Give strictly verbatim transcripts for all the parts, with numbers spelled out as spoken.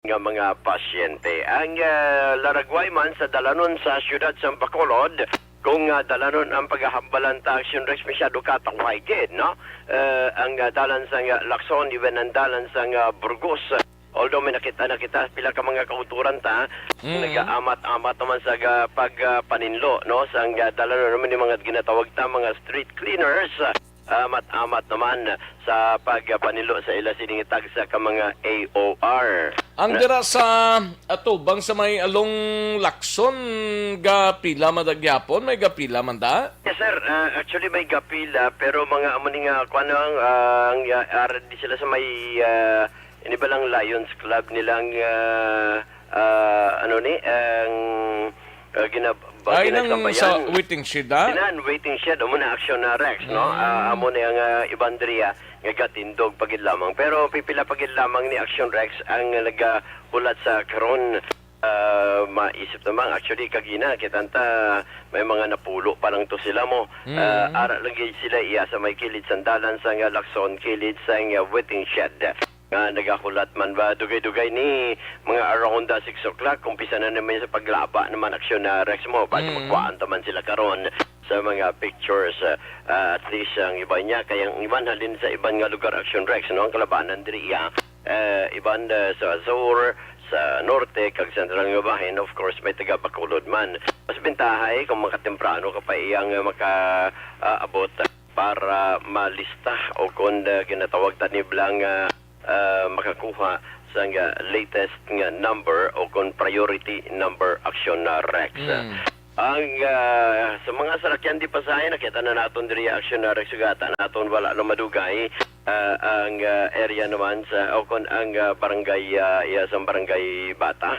nga mga pasyente. Ang, ah, laragway man sa dalanon sa siyudad sa Bacolod, kung, ah, dalanon ang pagahambalan ta, Action Rex, masyado ka tawhay gid, no? Ah, ang, ah, dalan sa nga Lacson, even ang dalan sa nga Burgos. Although may nakita na kita, pila ka mga kauturan ta, Mm. nagaamat-amat naman sa ga-, pag, ah, paninlo, no? Sa nga dalanon naman yung mga ginatawag ta, mga street cleaners, ah, amat-amat naman sa pagpanilo sa ila sining tagsa ka mga A O R. Ang Na dira sa atubang sa may along Lacson, gapila man da gyapon, may gapila man da? Yes, sir. Ah, actually, may gapila, pero mga amo ni nga, kuwan, ang, ah, ang, ah, R D sila sa may, ah, ini ba lang Lions Club nilang, ah, ah, ano ni, ang, ah, ginab-, Ay, nang sa ginagsambayan. Waiting shed, ah? Inan, waiting shed, amo na Action na Rex, no? Mm. Ah, amo na ang, ah, iban diri, ah, nga gatindog pa gid lamang. Pero pipila pa gid lamang ni Action Rex ang nagahulat sa karon. Ah, maisip naman, actually, kagina, kitanta, may mga napulo pa lang to sila mo. Mm. Ah, ara lagi sila iya sa may kilid sandalan sa nga Lacson, kilid sa nga waiting shed. Nga nagahulat man ba, dugay-dugay ni mga around the six o'clock, umpisa na naman sa paglaba naman aksyon na Rex mo, basta Mm. magkuhaan ta man sila karon sa mga pictures, ah, ah, at least ang iba niya, kay ang iban halin sa iban nga lugar aksyon Rex, no? Ang kalabanan diri iya, eh, iban, eh, sa sur, sa norte, kag sentral nga bahin, of course, may taga Bacolod man. Mas bentahay kung makatemprano ka pa iyang, eh, maka, ah, abot para malista o kung, eh, ginatawag ta ni bala nga, ah, makakuha sa nga latest nga number o kung priority number action na Rex. Mm. Ang, ah, sa mga salakyan di pasahe, nakita na naton diri action na Rex, sugata naton wala na madugay, ah, ang, ah, area naman sa, o kung ang, ah, barangay, ah, iya sa barangay Bata,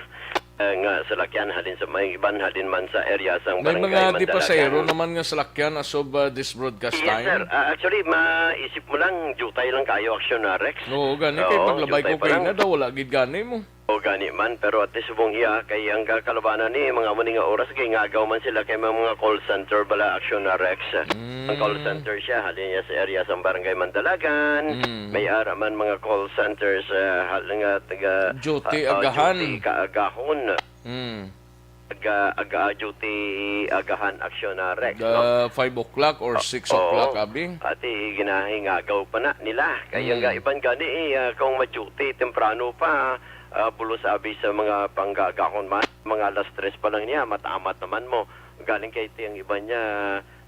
ah, nga salakyan halin sa may iban, halin man sa area sa May barangay mga di Mandalagan. Pasahero naman nga salakyan as of, ah, this broadcast Yes, time? Sir. Ah, actually, maisip mo lang, jutay lang kayo action na Rex. Oo, gani kay Oo, paglabay jutay ko pa kay lang. Na daw, wala gid gani mo. O gani man, pero at least subong iya kay ang ka-, kalabanan ni mga amo ni nga oras kay ngagaw man sila kay may mga call center bala action na Rex. Mm. Ang call center siya, halin niya sa area sa barangay Mandalagan, Mm. may ara man mga call centers, ah, hal-, nga taga, Duty ah, ah, agahan. Duty kaagahon. Mm. Aga, aga, duty agahan action na Rex, The no? Five o'clock or Ah, six o'clock, oo. Abi? Ati ginahingagaw pa na nila. Kaya Mm. nga iban gani, eh, ah, kung ma-duty temprano pa, ah, bulos abi sa mga panggagahon man, mga alas tres pa lang niya, matamat naman mo. Galing kay ti ang iban niya,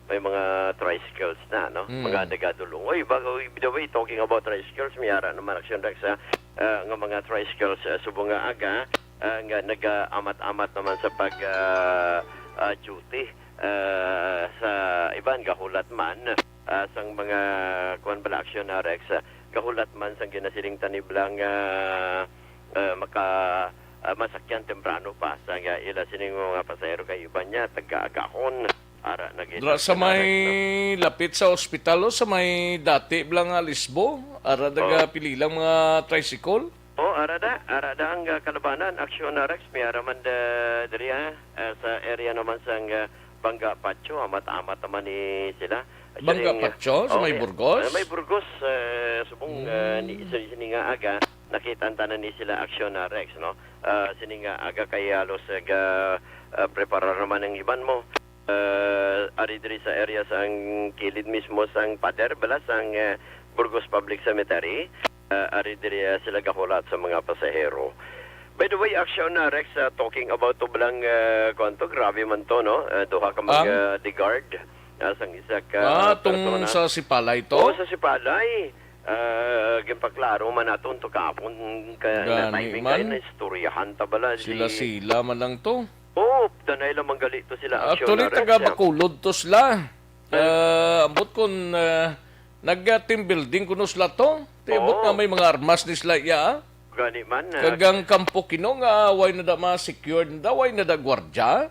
may mga tricycles na, no? Mm. Mga nagadulong. Oy, bago, by the way, talking about tricycles, may ara naman action Rex, ah, ah, nga mga tricycles, ah, subong nga aga, ah, nga nagaamat-amat naman sa pag, ah, ah, duty, ah, sa iban gahulat man, ah, sang mga kuwan bala action na Rex, ah, gahulat man sang ginasiling taniblang, ah, ah, maka, ah, masakyan temprano pa sa nga ila sining mga pasahero kay iban niya taga-agahon. Ara na gid Dra ang sa may Rex, no? Lapit sa ospital, o, sa may dati bala nga Lisbo, ara Oh. nagapili lang mga tricycle. Oh, ara da, ara da ang, ah, kalabanan, aksyon na Rex, may ara man da, diri, ah, ah, sa area naman sang, ah, Bangga Patio, amat-amat naman ni sila. Bangga Actually, Patio, sa oh, may may, Burgos? Ah, may Burgos, ah, subong, ah, ni, Hmm. sa, sini nga aga, nakita ang tanan ni sila aksyon na Rex, no? Ah, sini nga aga kay halos, ah, ga, ah, preparar naman ang iban mo. Ah, ari diri sa area sang kilid mismo sang pader, bala sang, ah, Burgos Public Cemetery. Ah, ari diri, ah, sila gahulat sa mga pasahero. By the way, action na, Rex, ah, talking about to blang, ah, kuwan to, grabe man to, no? Ah, duha ka mga Ang? Ah, the guard, ah, sang isa ka Ah, tong persona. Sa Sipalay to? Oo, sa Sipalay. Ah, ginpaklaro man naton to kahapon ka, na Gani timing man. Kayo na istoryahan ta bala si Sila-sila man lang to. Oo, danay lang manggali to sila, aksyon Actually, na, Rex, taga ah. Bacolod to sila. Ah. Ah, ambot kun, ah, nag-team building kuno sila to. Ti abot Oo. Nga may mga armas ni sila, iya, ah. Gani man, ah. Kag ang kampo kino nga way na da ma-secured na da, way na da gwardya.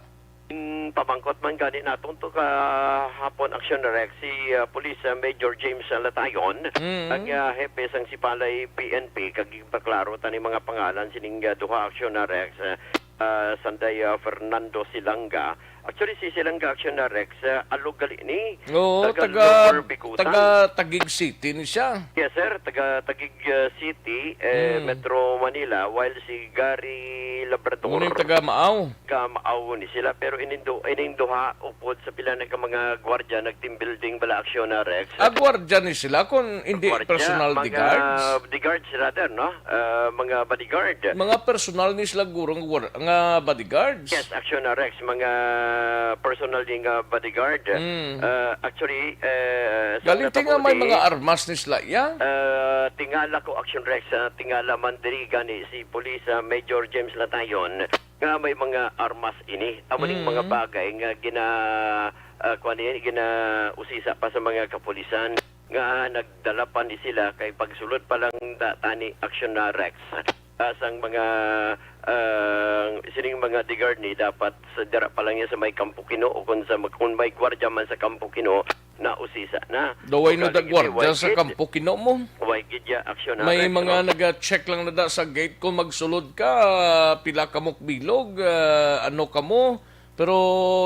In pamangkot man gani naton to kahapon, aksyon na Rex, si, ah, Police, ah, Major James, ah, Latayon, Mm. ang, ah, hepe sang Sipalay P N P, kag ipaklaro ta ni mga pangalan sining, ah, duha, aksyon na Rex, ah, ah, sanday, ah, Fernando Silanga, Actually, si Silangga Action na Rex, ah, alog gali ni. Oo, Taga taga, Lower Bikutan. Taga Taguig City ni siya. Yes, sir. Taga Taguig uh, City, eh, Mm. Metro Manila, while si Gary Labrador, Muna yung taga Maaw. Taga Maaw ni sila. Pero ining, du- ining duha, upod sa pila na ka mga gwardiya, nag-team building bala, Action na Rex. Ah, gwardiya ni sila kung hindi Gwardiya, personal mga guards. Bodyguards, rather, no? Ah, mga bodyguard. Mga personal ni sila guro nga war- nga bodyguards. Yes, Action na Rex, mga personal ni nga bodyguard. Mm. Ah, actually, eh, sa Galing ti nga natabo may ni, mga armas ni sila, ya? ah, tingala ko, Action Rex, ah, tingala man diri gani si Police ah, Major James Latayon nga may mga armas ini. Amo ning Mm. mga bagay nga gina ah, kuwan ini, ginausisa pa sa mga kapulisan nga nagdala pa ni sila kay pagsulod pa lang da, tani, Action na Rex. Ah, sang mga ah, sining mga bodyguard ni dapat sa dira pa lang niya sa may Kampo Kino o kung sa mag- kung may gwardiya man sa Kampo Kino, nausisa na. Daway na Kung da ano, gwardiya way sa gid, Kampo Kino mo. Way gid ya, Action na May Rex, mga no? Nag-check lang na da sa gate kung magsulod ka, pila ka mo bilog, ah, ano ka mo. Pero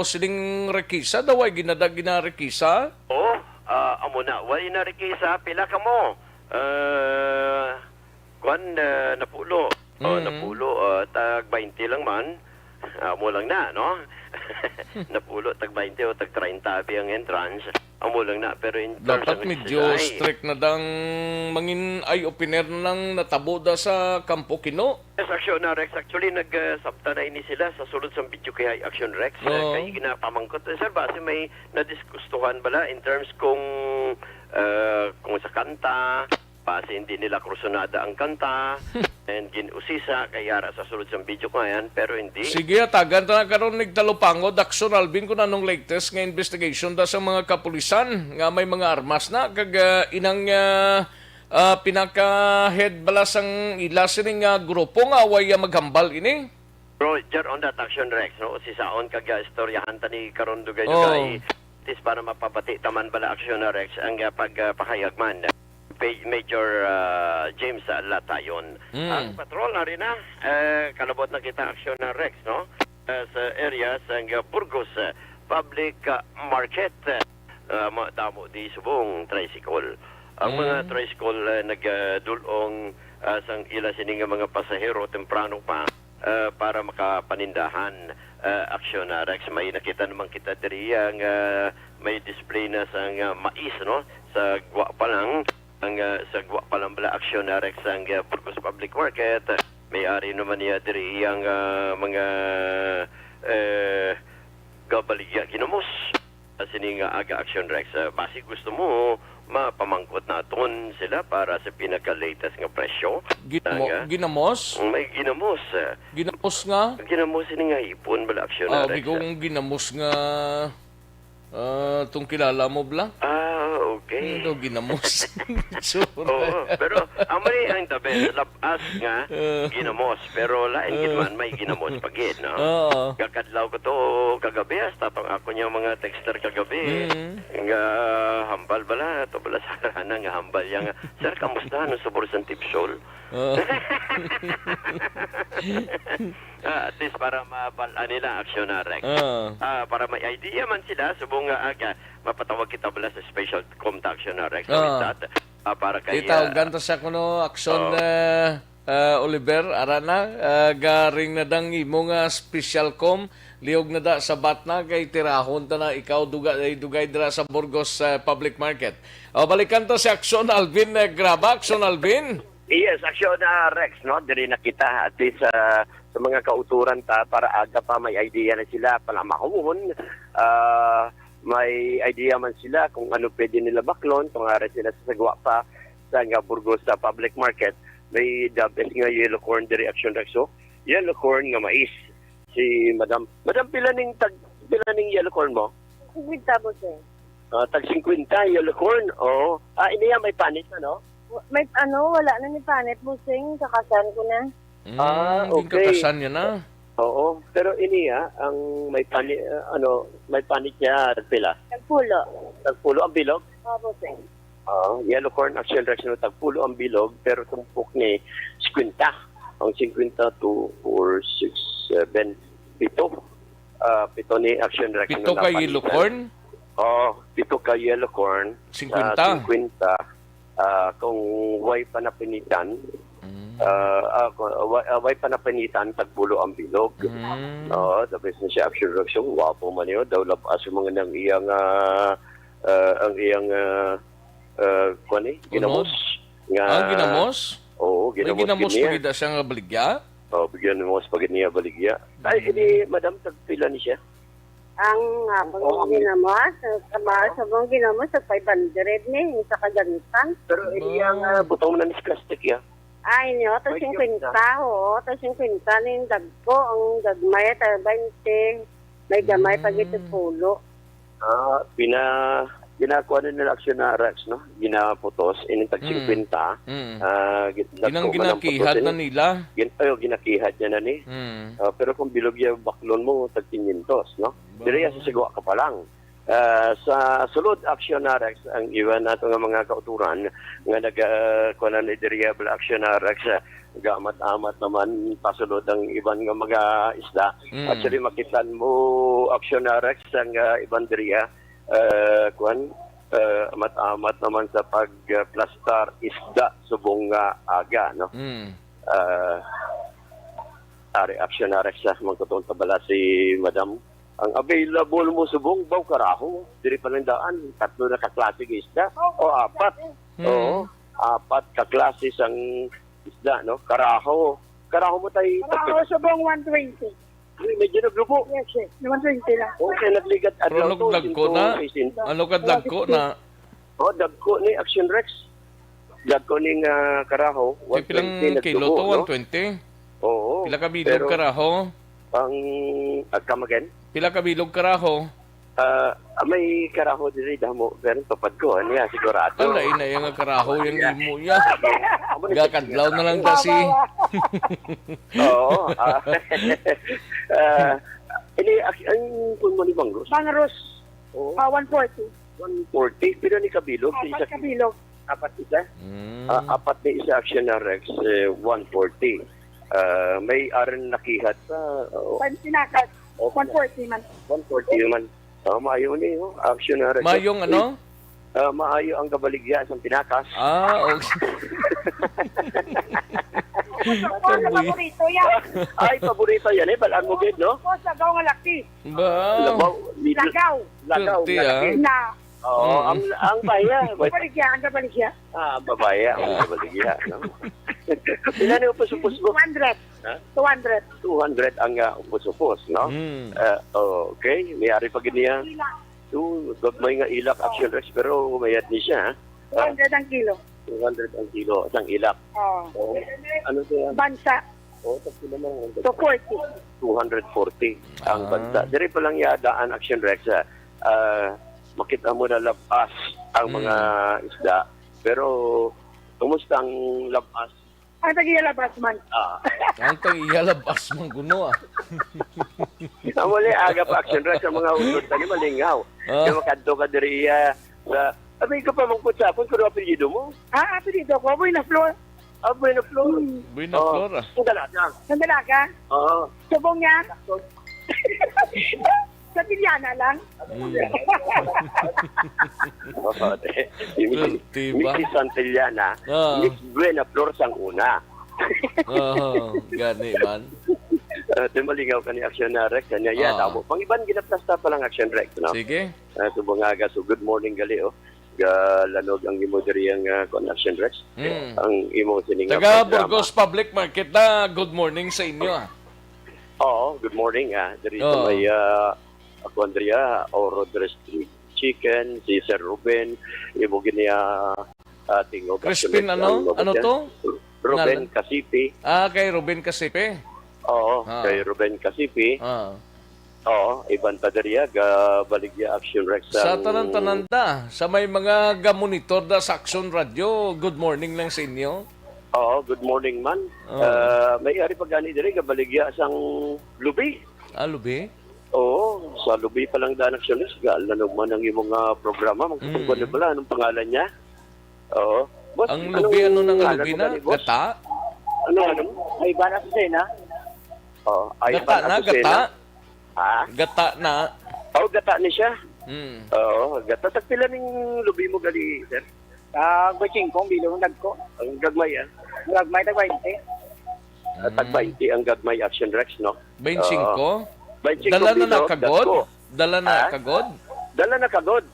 sining rekisa, daway ginada ginarekisa. Oh, ah, amo na. Way na rekisa, pila ka mo? Ah, kwan, ah, napulo. Oh, Mm. napulo, ah, tag twenty lang man. Amo lang na, no? Napulo, tag twenty o tag treinta abi ang entrance. Amo lang na. Pero in terms Dapat of medyo sila, ay, strict na dang mangin eye-opener na lang natabo da sa Kampo Kino. Yes, Action na Rex. Actually, nag-sabta na ini sila sa sulod sa video kay Action Rex. Oo. Kay ginapamangkot, sir, basi may nadiskustuhan bala in terms kung ah, kung sa kanta, basi hindi nila kursunada ang kanta, and gin-usisa kay ara sa sulod sa video ko yan, pero hindi. Sige, atagan ta na karon nig talupangod, Action Alvin, kung anong latest nga investigation da sa mga kapulisan nga may mga armas na kag ah, inang ah, ah, pinaka-head bala sang ila sining ah, grupo nga way ah, maghambal ini. Roger, on that, Action Rex, no? Sisaon kag ah, istoryahan ta ni karon dugay-dugay. At least para mapabati taman bala, Action na Rex, ang ah, pagpahayag man. Pa- Major ah, James ah, Latayon. Mm. Ang patrol na rin na, eh, kalabot na kita, Action na Rex, no? Ah, sa area sa ah, Burgos ah, Public ah, Market. Ah, ma- damo di subong tricycle. Ang mga Mm. tricycle ah, nagdulong ah, sang ila sini nga mga pasahero temprano pa ah, para makapanindahan. Ah, Action na Rex, may nakita naman kita diri ah, nga may display na sang ah, mais, no? Sa gwa pa lang, ang ah, sa gwa pa lang bala, Action na Rex, ang ah, Burgos Public Market. May ari naman niya diri ang ah, mga eh, gabaligya ginamos. Sa sini nga aga, Action Rex, ah, basi gusto mo mapamangkot naton sila para sa pinaka-latest nga presyo. Ginamo, Nga? Ginamos? May ginamos. Ah. Ginamos nga? Ginamos ini nga hipon bala, Action Ah, Rex, bigong ah. Ginamos nga ah, tong kilala mo bala? Ah, okay. Ano ginamos? Sure. Oo, pero amo ni ang the best, labas nga Ah. ginamos, pero lain gid Ah. man may ginamos pa gid, no? Oo. Kakadlaw ko to kagabi, hasta pang ako niya mga texter kagabi. Mm. Nga hambal bala, to bala sa harana nga hambal yang, "Sir, kamusta? Ano subor sa Tipsol?" Oo. Ah, at least para mabal-an nila, Action na Rex. Oo. Ah, para may idea man sila, subong nga aga, mapatawag kita bala sa special com ta, Action na Rex. Oo. Ah, para kay, Itawagan ta sa kuno, Action, Oo. ah, ah, Oliver, ara na, ah, garing na dang imo nga special com, liog na da sa batna, kay tirahon ta na ikaw dugay, dugay dira sa Burgos ah, Public Market. O, balikan ta si Action Alvin eh, Graba. Action Alvin. Yes, Action na Rex, no? Diri na kita, at least ah, sa mga kauturan ta, para aga pa may idea na sila, palamahon, ah, may idea man sila kung ano pwede nila baklon, kung ara sila sa sagwa pa sa nga Burgos sa public market, may the best nga yellow corn diri, Action Rex, oh. Yellow corn nga mais. Si Madam, Madam, pila ning tag, pila ning yellow corn mo? Singkwenta, bossing. Ah, tag singkwenta, yellow corn. Oo. Ah, iniya may panit na, no? May, ano, wala na ni panit, bossing. Kakasan ko na. Mm, Ah, yung okay. Kakasan niya na. Oo. Pero iniya, ang may panit, ah, ano, may panit niya, pila? Tagpulo. Tagpulo ang bilog? Oo, bossing. Ah, yellow corn, Action Rex, no, tagpulo ang bilog, pero tumpok ni singkwenta. Ang singkwenta, two, four, six, seven, pito. Ah, pito ni Action Rex Pito na ka napalitan. Yellow corn? Oh, pito ka yellow corn. Singkwenta? Ah, singkwenta. Ah, kung way pa napinitan, Mm. ah, ah, kung way, ah, way pa napinitan, tagpulo ang bilog. Mm. Oo, the best na siya, Action Rex. Yung gwapo man yun. Daw labas yung mga nang iyang, ah, ah, ang iyang, ah, ah, kuwan eh, Unod? Ginamos. Nga, Ah, ginamos? Oo, May ginamos ginamos gid niya. Pagida siya nga baligya? Oh, bigyan mo sa pagid niya baligya. Ay, Mm. ini, madam, tagpila ni siya? Ang, ah, Oo. Ginamos, sa, sa, sa mga ginamos, sa five hundred ni, sa kaganitan. Pero ini ang, Wow. ah, butong na ni plastic, ya. Ay, niyo, to May singkwenta, gift na. Oo, to singkwenta ni dagko, ang gagmay, ta twenty, may gamay pa Mm. gito pulo. Ah, pina-, pinakuha na nila Action Rex, no? Ginaputos, ining tag Mm. singkwenta, Mm. ah, gin-, Ginang dagko man ang ginakihat putos, na ini. Nila. Gin-, ayo, ginakihat niya na ni. Mm. Ah, pero kung bilog ya baklon mo, tag kinyentos, no? Ba? Diri ya sa Sigwa ka pa lang. Ah, sa sulod, Action Rex, ang iban nato nga mga kauturan nga nag, ah, kuha na ni diri ya bala Action Rex, ah, gaamat-amat naman pasulod ang iban nga mga isda. Mm. Actually, makitan mo, Action Rex, ang, ah, iban diri ya, ah, kuwan, ah, amat-amat naman sa pag, ah, plastar isda subong nga aga, no? Mm. Ah, ari, Action Rex, ah, mangkuton ta bala si Madam. Ang available mo subong baw karaho, diri pa lang daan, tatlo na ka klase nga isda. O apat. Mm. Oo, apat ka klase sang isda, no? Karaho. Karaho mo tay Karaho tagpit. Subong one twenty. Uy, medyo naglubo. Yes, sir. One twenty lang. Okay, nagligat Pero adlaw ano to, kadagko na? Sento sesenta. Ano kadagko na? Oh, dagko ni Action Rex. Dagko ni nga karaho, Kay pilang one twenty kilo naglubo, to, no? One twenty? Oo. Pila ka bilog Pero karaho? Ang, ah, come again? Pila ka bilog karaho? Ah, ah, may karaho diri, damo, pero tupad ko, ano yan, sigurado. Ala, ina, yung karaho, yung Yeah. imo, ya. Amo ni Gakadlaw na lang kasi. Oo, ah, ah, ini, ak-, ang kun mo ni Bangros? Bangros. Oo. Ah, one forty. One forty, pero ni kabilog, Apat isa kabilog. Apat isa? Mm. Ah, apat ni isa Action Rex, eh, one forty. Ah, may arin nakihat sa, oh. Pan-, pinakat. Oh, one forty man. One forty man. Ah, maayo ni, oh. Action Rex. Mayong ano? Ah, maayo ang kabaligya sa pinakas. Ah, okay. Ako, Kabuhi. Paborito yan. Ay, paborito yan, eh. Balaan mo gid, no? Ako, sagaw nga laki. Ba? Labaw, medyo Lagaw. Lagaw, Pwerte, ah. Laki. Na. Oo, Mm. ang, ang baya. Kabaligya, ang kabaligya. Ah, ang babae, ang Ah. kabaligya, no? Pila ni upos-upos mo? Two hundred. Ha? Two hundred. Two hundred ang, ah, upos-upos, no? Mm. Ah, okay, may ari pa gid niya. Ila. Two, gagmay nga ilak, Action Rex, pero mayad ni siya, ha? Two hundred ang kilo. Two hundred ang kilo, isang ilak. Oo. Oo. Ano siya? Bansa. Oo, tapos naman ang Two forty. Two hundred forty ang Ah. bansa. Diri pa lang yada ang Action Rex, ah, ah, makita mo na labas ang mga Hmm. isda. Pero, kumusta ang labas? Ang tag-iya labas man. Ah. Ang tag-iya labas man kuno, ah. Amo ni aga pa Action Rex sa mga utod tani malingaw. Ah. Kaya makadto ka diri, ah, sa, abi ko pa mangkot sa akon, pero apelyido mo? Ah, apelyido ko, Buena Flor. Ah, Buena Flor. Hmm. Buena Oh, Flor, ah. Ang dalaga. Ang dalaga? Oo. Subong niya? Sa Tiliana lang. Mm. Oo, di. Pwerte ba? Missus Santillana, Ah. Miss Buena Flor sang una. Oo, gani man. Ah, di malingaw ka ni Action Rex, kanya, ya, Ah. tamo. Pangiban, ginaplasta pa lang Action Rex, no? Sige. Ah, subong nga, so good morning, gali, oh. Galanog ang imo diri ang, ah, kuan, Action Rex. Mm. Ang imo sining, ah, Taga programa. Burgos Public Market na, good morning sa inyo, ah. Oo, good morning, ah. Diri sa Oo. may, ah, ako, Andrea, Oro Dress Chicken, si Sir Ruben, imo gini, ah, ah, tingog. Crispin, Action Rex, ano? ang Ano Ruben. to? Ruben Ngalan? Casipi. Ah, kay Ruben Casipi. Oo, Ah. kay Ruben Casipi. Ah. Oo, iban pa diri, ah, ga baligya Action Rex Sa ang tanan-tanan da, sa may mga ga-monitor da sa Action Radio, good morning lang sa inyo. Oo, good morning man. Oo. Ah, may ari pa gani diri, ga baligya sang lubi. Ah, lubi? Oo, sa lubi pa lang da, Action Rex, galanog man ang imong, ah, programa. Magkatungkol Mm. na pala, anong pangalan niya? Oo. Boss, Ang anong lubi, ano nang pangalan lubi mo na? gani, boss? Gata? Ano, ano? Ay, Ivan Azucena. Oo, ay, Gata Ivan na, Azucena. gata? Ha? Gata na. Oh, gata ni siya. Hmm. Oo, gata. Tagpila ning lubi mo gali, sir? Ah, twenty-five ang bilog, ang dagko. Ang gagmay, ah. Gagmay, tag twenty. Ah, tag Hmm. twenty ang gagmay, Action Rex, no? Twenty-five? Oo. Twenty-five Dala na bilog, na kagod? Dagko. Dala na Ha? kagod? Dala na kagod.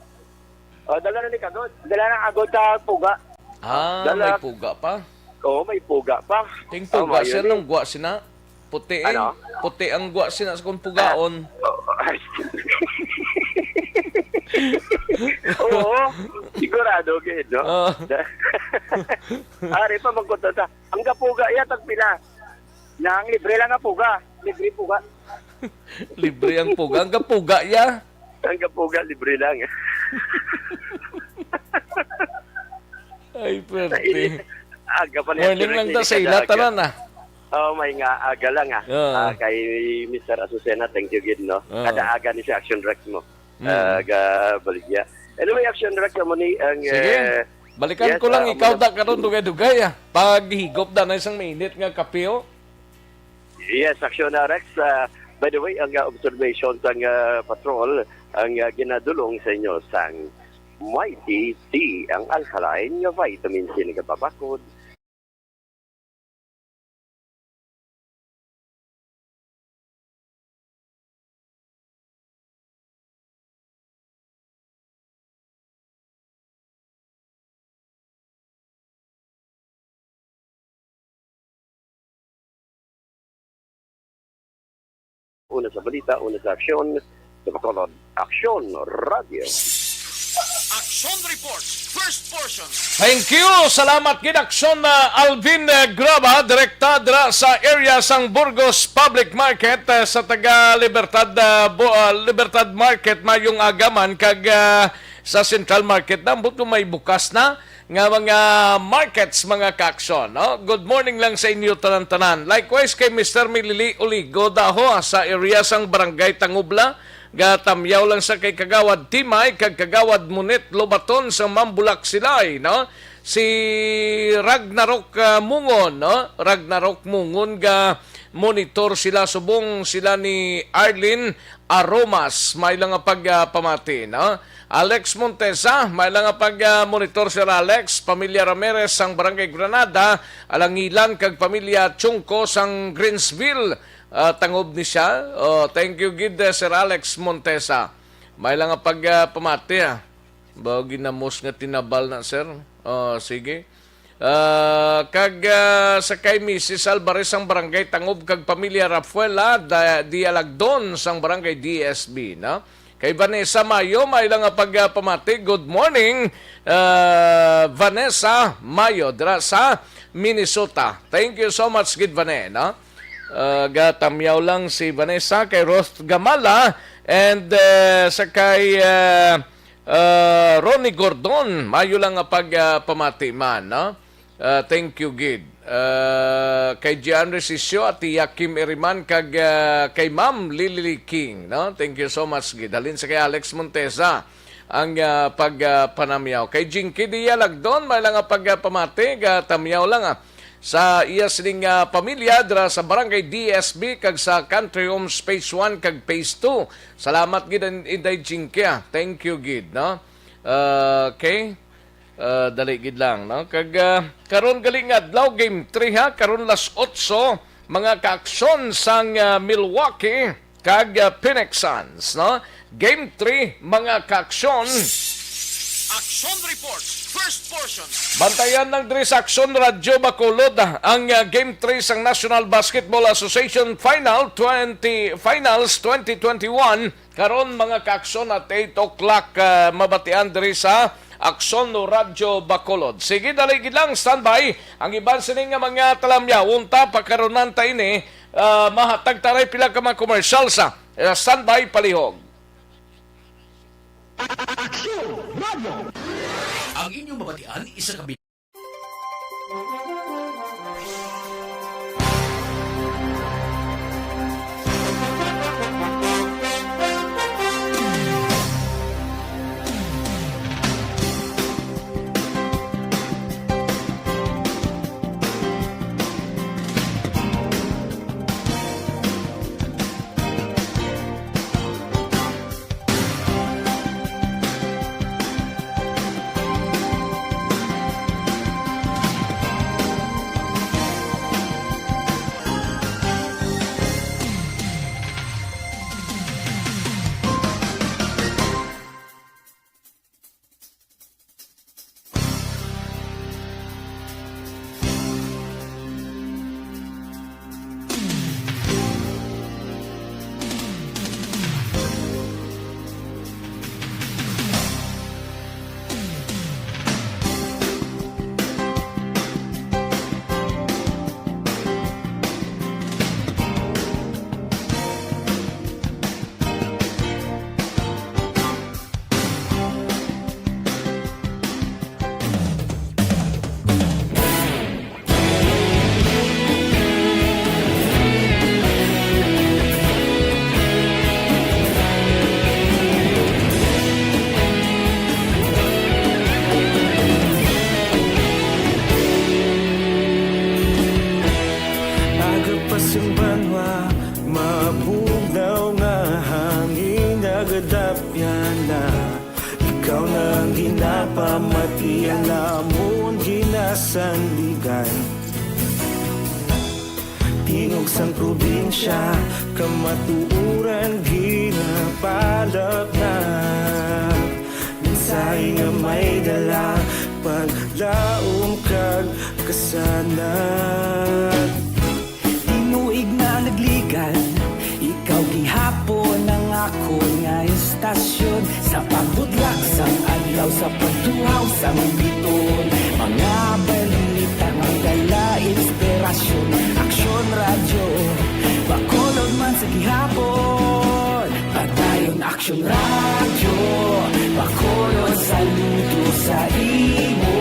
Oh, dala na ni kagod. Dala na kagod sa puga. Ah, Dala. may puga pa. Oo, may puga pa. Ting Ah, puga siya, yun eh. nung gwa sina. Puti eh. Ano? Puti ang gwa sina sa kung pugaon. Ah. Oo, sigurado gid, no? Oo. Ari pa magkunta sa, ang gapuga iya tagpila. Nang libre lang ang puga. Libre puga. Libre ang puga. Ang gapuga iya. Ang gapuga, libre lang. Ay, perte. Aga pa niya, Morning lang ta sa ila, tanan, ah. Oh, may nga aga lang, ah. Oo. Ah, kay Mister Azucena, thank you gid, no? Oo. Kada aga ni si Action Rex mo. Mm. Ah, ga baligya. Anyway, Action Rex, amo ni ang, Sige. eh, Balikan yes, ko lang, ah, ikaw muna. da karon dugay-dugay, ah. Paghigop na na isang minute nga kape, oh. Yes, Action Rex. Ah, by the way, ang, ah, observation sang, ah, patrol, ang, ah, ginadulong sa inyo sang Mighty C, ang alkaline nga vitamin C nagapabakod. Una sa balita, una sa aksyon, sa Bacolod Aksyon Radio. Action Reports, first portion. Thank you. Salamat gid, Aksyon, uh, Alvin, uh, Graba, direkta dira sa area sang Burgos Public Market, uh, sa taga Libertad, uh, Bu-, uh, Libertad Market, mayong aga man, kag, uh, sa Central Market na, ambot ko may bukas na nga mga markets, mga ka-aksyon, no? Good morning lang sa inyo tanan-tanan. Likewise kay Mister Milili Oligo Daho, ah, sa area sang Barangay Tangubla, gatamyaw lang sa kay Kagawad Timay kag Kagawad Munit Lobaton sa Mambulak Silay, no? Si Ragnarok, ah, Mungon, no? Ragnarok Mungon ga monitor sila subong sila ni Arlene Aromas, may lang nga pag, ah, pamati, no? Alex Montesa, may lang nga pag, ah, monitor, Sir Alex. Pamilya Ramirez sang Barangay Granada, Alangilan, kag pamilya Chungko sang Greensville, ah, tangob ni siya. Oh, thank you gid, eh, Sir Alex Montesa. May lang nga pag, ah, pamati, ah. Ba, ginamos nga tinabal na, sir. Oh, sige. Ah, kag, ah, sa kay Missus Alvarez sang Barangay Tangob kag pamilya Rafaela da, Dialagdon sang Barangay D S B, no? Kay Vanessa Mayo, may lang nga pag, ah, pamati. Good morning, ah, Vanessa Mayo, dira sa Minnesota. Thank you so much, gid, Vane, no? Ah, gatamyaw lang si Vanessa kay Roth Gamala and, ah, sa kay, ah, Ah, Ronnie Gordon, mayo lang nga pag, ah, pamati man, no? Ah, thank you gid. Ah, kay Gian Resisio, Ate Kim Iriman, kag, ah, kay Ma'am Lily King, no? Thank you so much gid. Halin sa kay Alex Montesa ang, ah, pag, ah, panamyaw. Kay Jinky Dia Lagdon, may lang nga pag, ah, pamati, ga tamyaw lang, ah. Sa iya sining, ah, pamilya dira sa Barangay D S B kag sa Country Homes Phase one kag Phase two. Salamat gid, in-, Inday Jinky, ah. Thank you gid, no? Ah, okay. Ah, dali gid lang, no? Kag, ah, karon gali nga adlaw, Game three, ha? Karon las otso, mga kaaksyon sang, ah, Milwaukee kag, ah, Phoenix Suns, no? Game three, mga kaaksyon. Action Reports, first portion. Bantayan lang diri sa Action Radyo Bacolod, ah, ang, ah, Game three sang National Basketball Association Final twenty, Finals twenty twenty-one. Karon, mga kaaksyon, at eight o'clock, ah, mabatian diri sa Action Radyo Bacolod. Sige, dali gid lang, standby. Ang iban sini nga mga talamyaw, unta pakaronan ta ini, ah, mahatag taray pila ka mga commercials, ah. Eh, standby, palihog. Action Radio. Ang inyong mabatian, isa ka Mati ang namon ginasandigan. Tingog sang probinsya, kamatuoran ginapalapnag. Mensahe nga may dala, paglaom kag kasanag. Tinuig na nagligan, ikaw gihapon ang akon nga istasyon. Sa pagbutlak sang adlaw, sa pagtuhaw sang biton, mga balita nga dala inspirasyon. Aksyon Radyo, Bacolod man sa gihapon. Padayon Aksyon Radyo, Bacolod, saludo sa imo.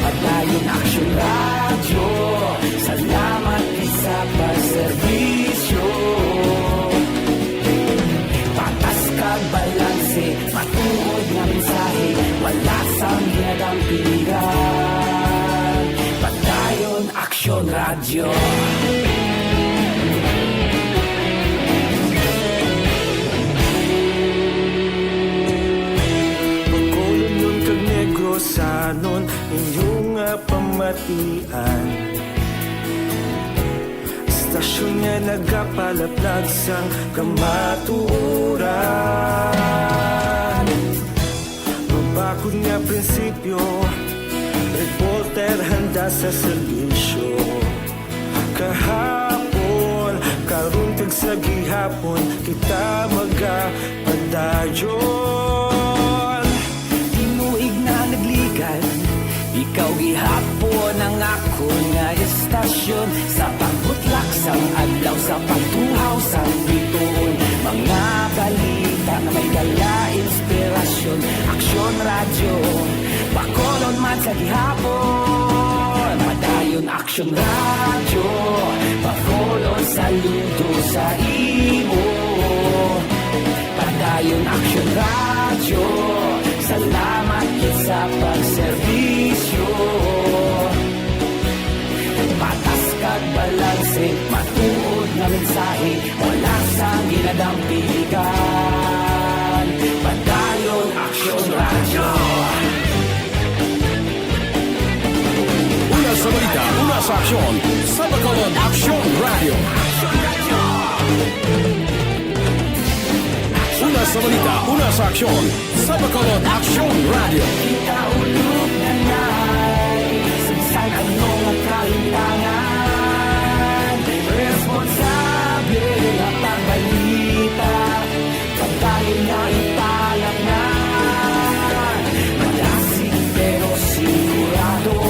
Padayon Aksyon Radyo, salamat gid sa pagserbisyo. Patas kag balanse, matuod nga mensahe, wala sang ginadampigan. Padayon Aksyon Radyo. Bacolodnon kag Negrosanon, inyo nga pamatian. Istasyon nga nagapalaplag sang kamatuoran. Mabakod nga prinsipyo, reporter handa sa serbisyo. Kahapon, karon kag sa gihapon, kita magapadayon. Tinuig na nagligan, ikaw gihapon ang akon nga istasyon. Sa pagbutlak sang adlaw, sa pagtuhaw sang bituon, mga balita nga may dala inspirasyon. Aksyon Radyo, Bacolod man sa gihapon. Padayon Aksyon Radyo, Bacolod, saludo sa imo. Padayon Aksyon Radyo, salamat gid sa pagserbisyo. Patas kag balanse, matuod nga mensahe, wala sang ginadampigan. Padayon Aksyon Radyo. Una sa balita, una sa aksyon, sa Bacolod Aksyon Radyo. Una sa balita, una sa aksyon, sa Bacolod Aksyon Radyo. Kita ulog na nai, sa bisan ano nga kalimtangan, responsable nga pagbalita, pagdali nga ipalapnan. Malasig pero sigurado,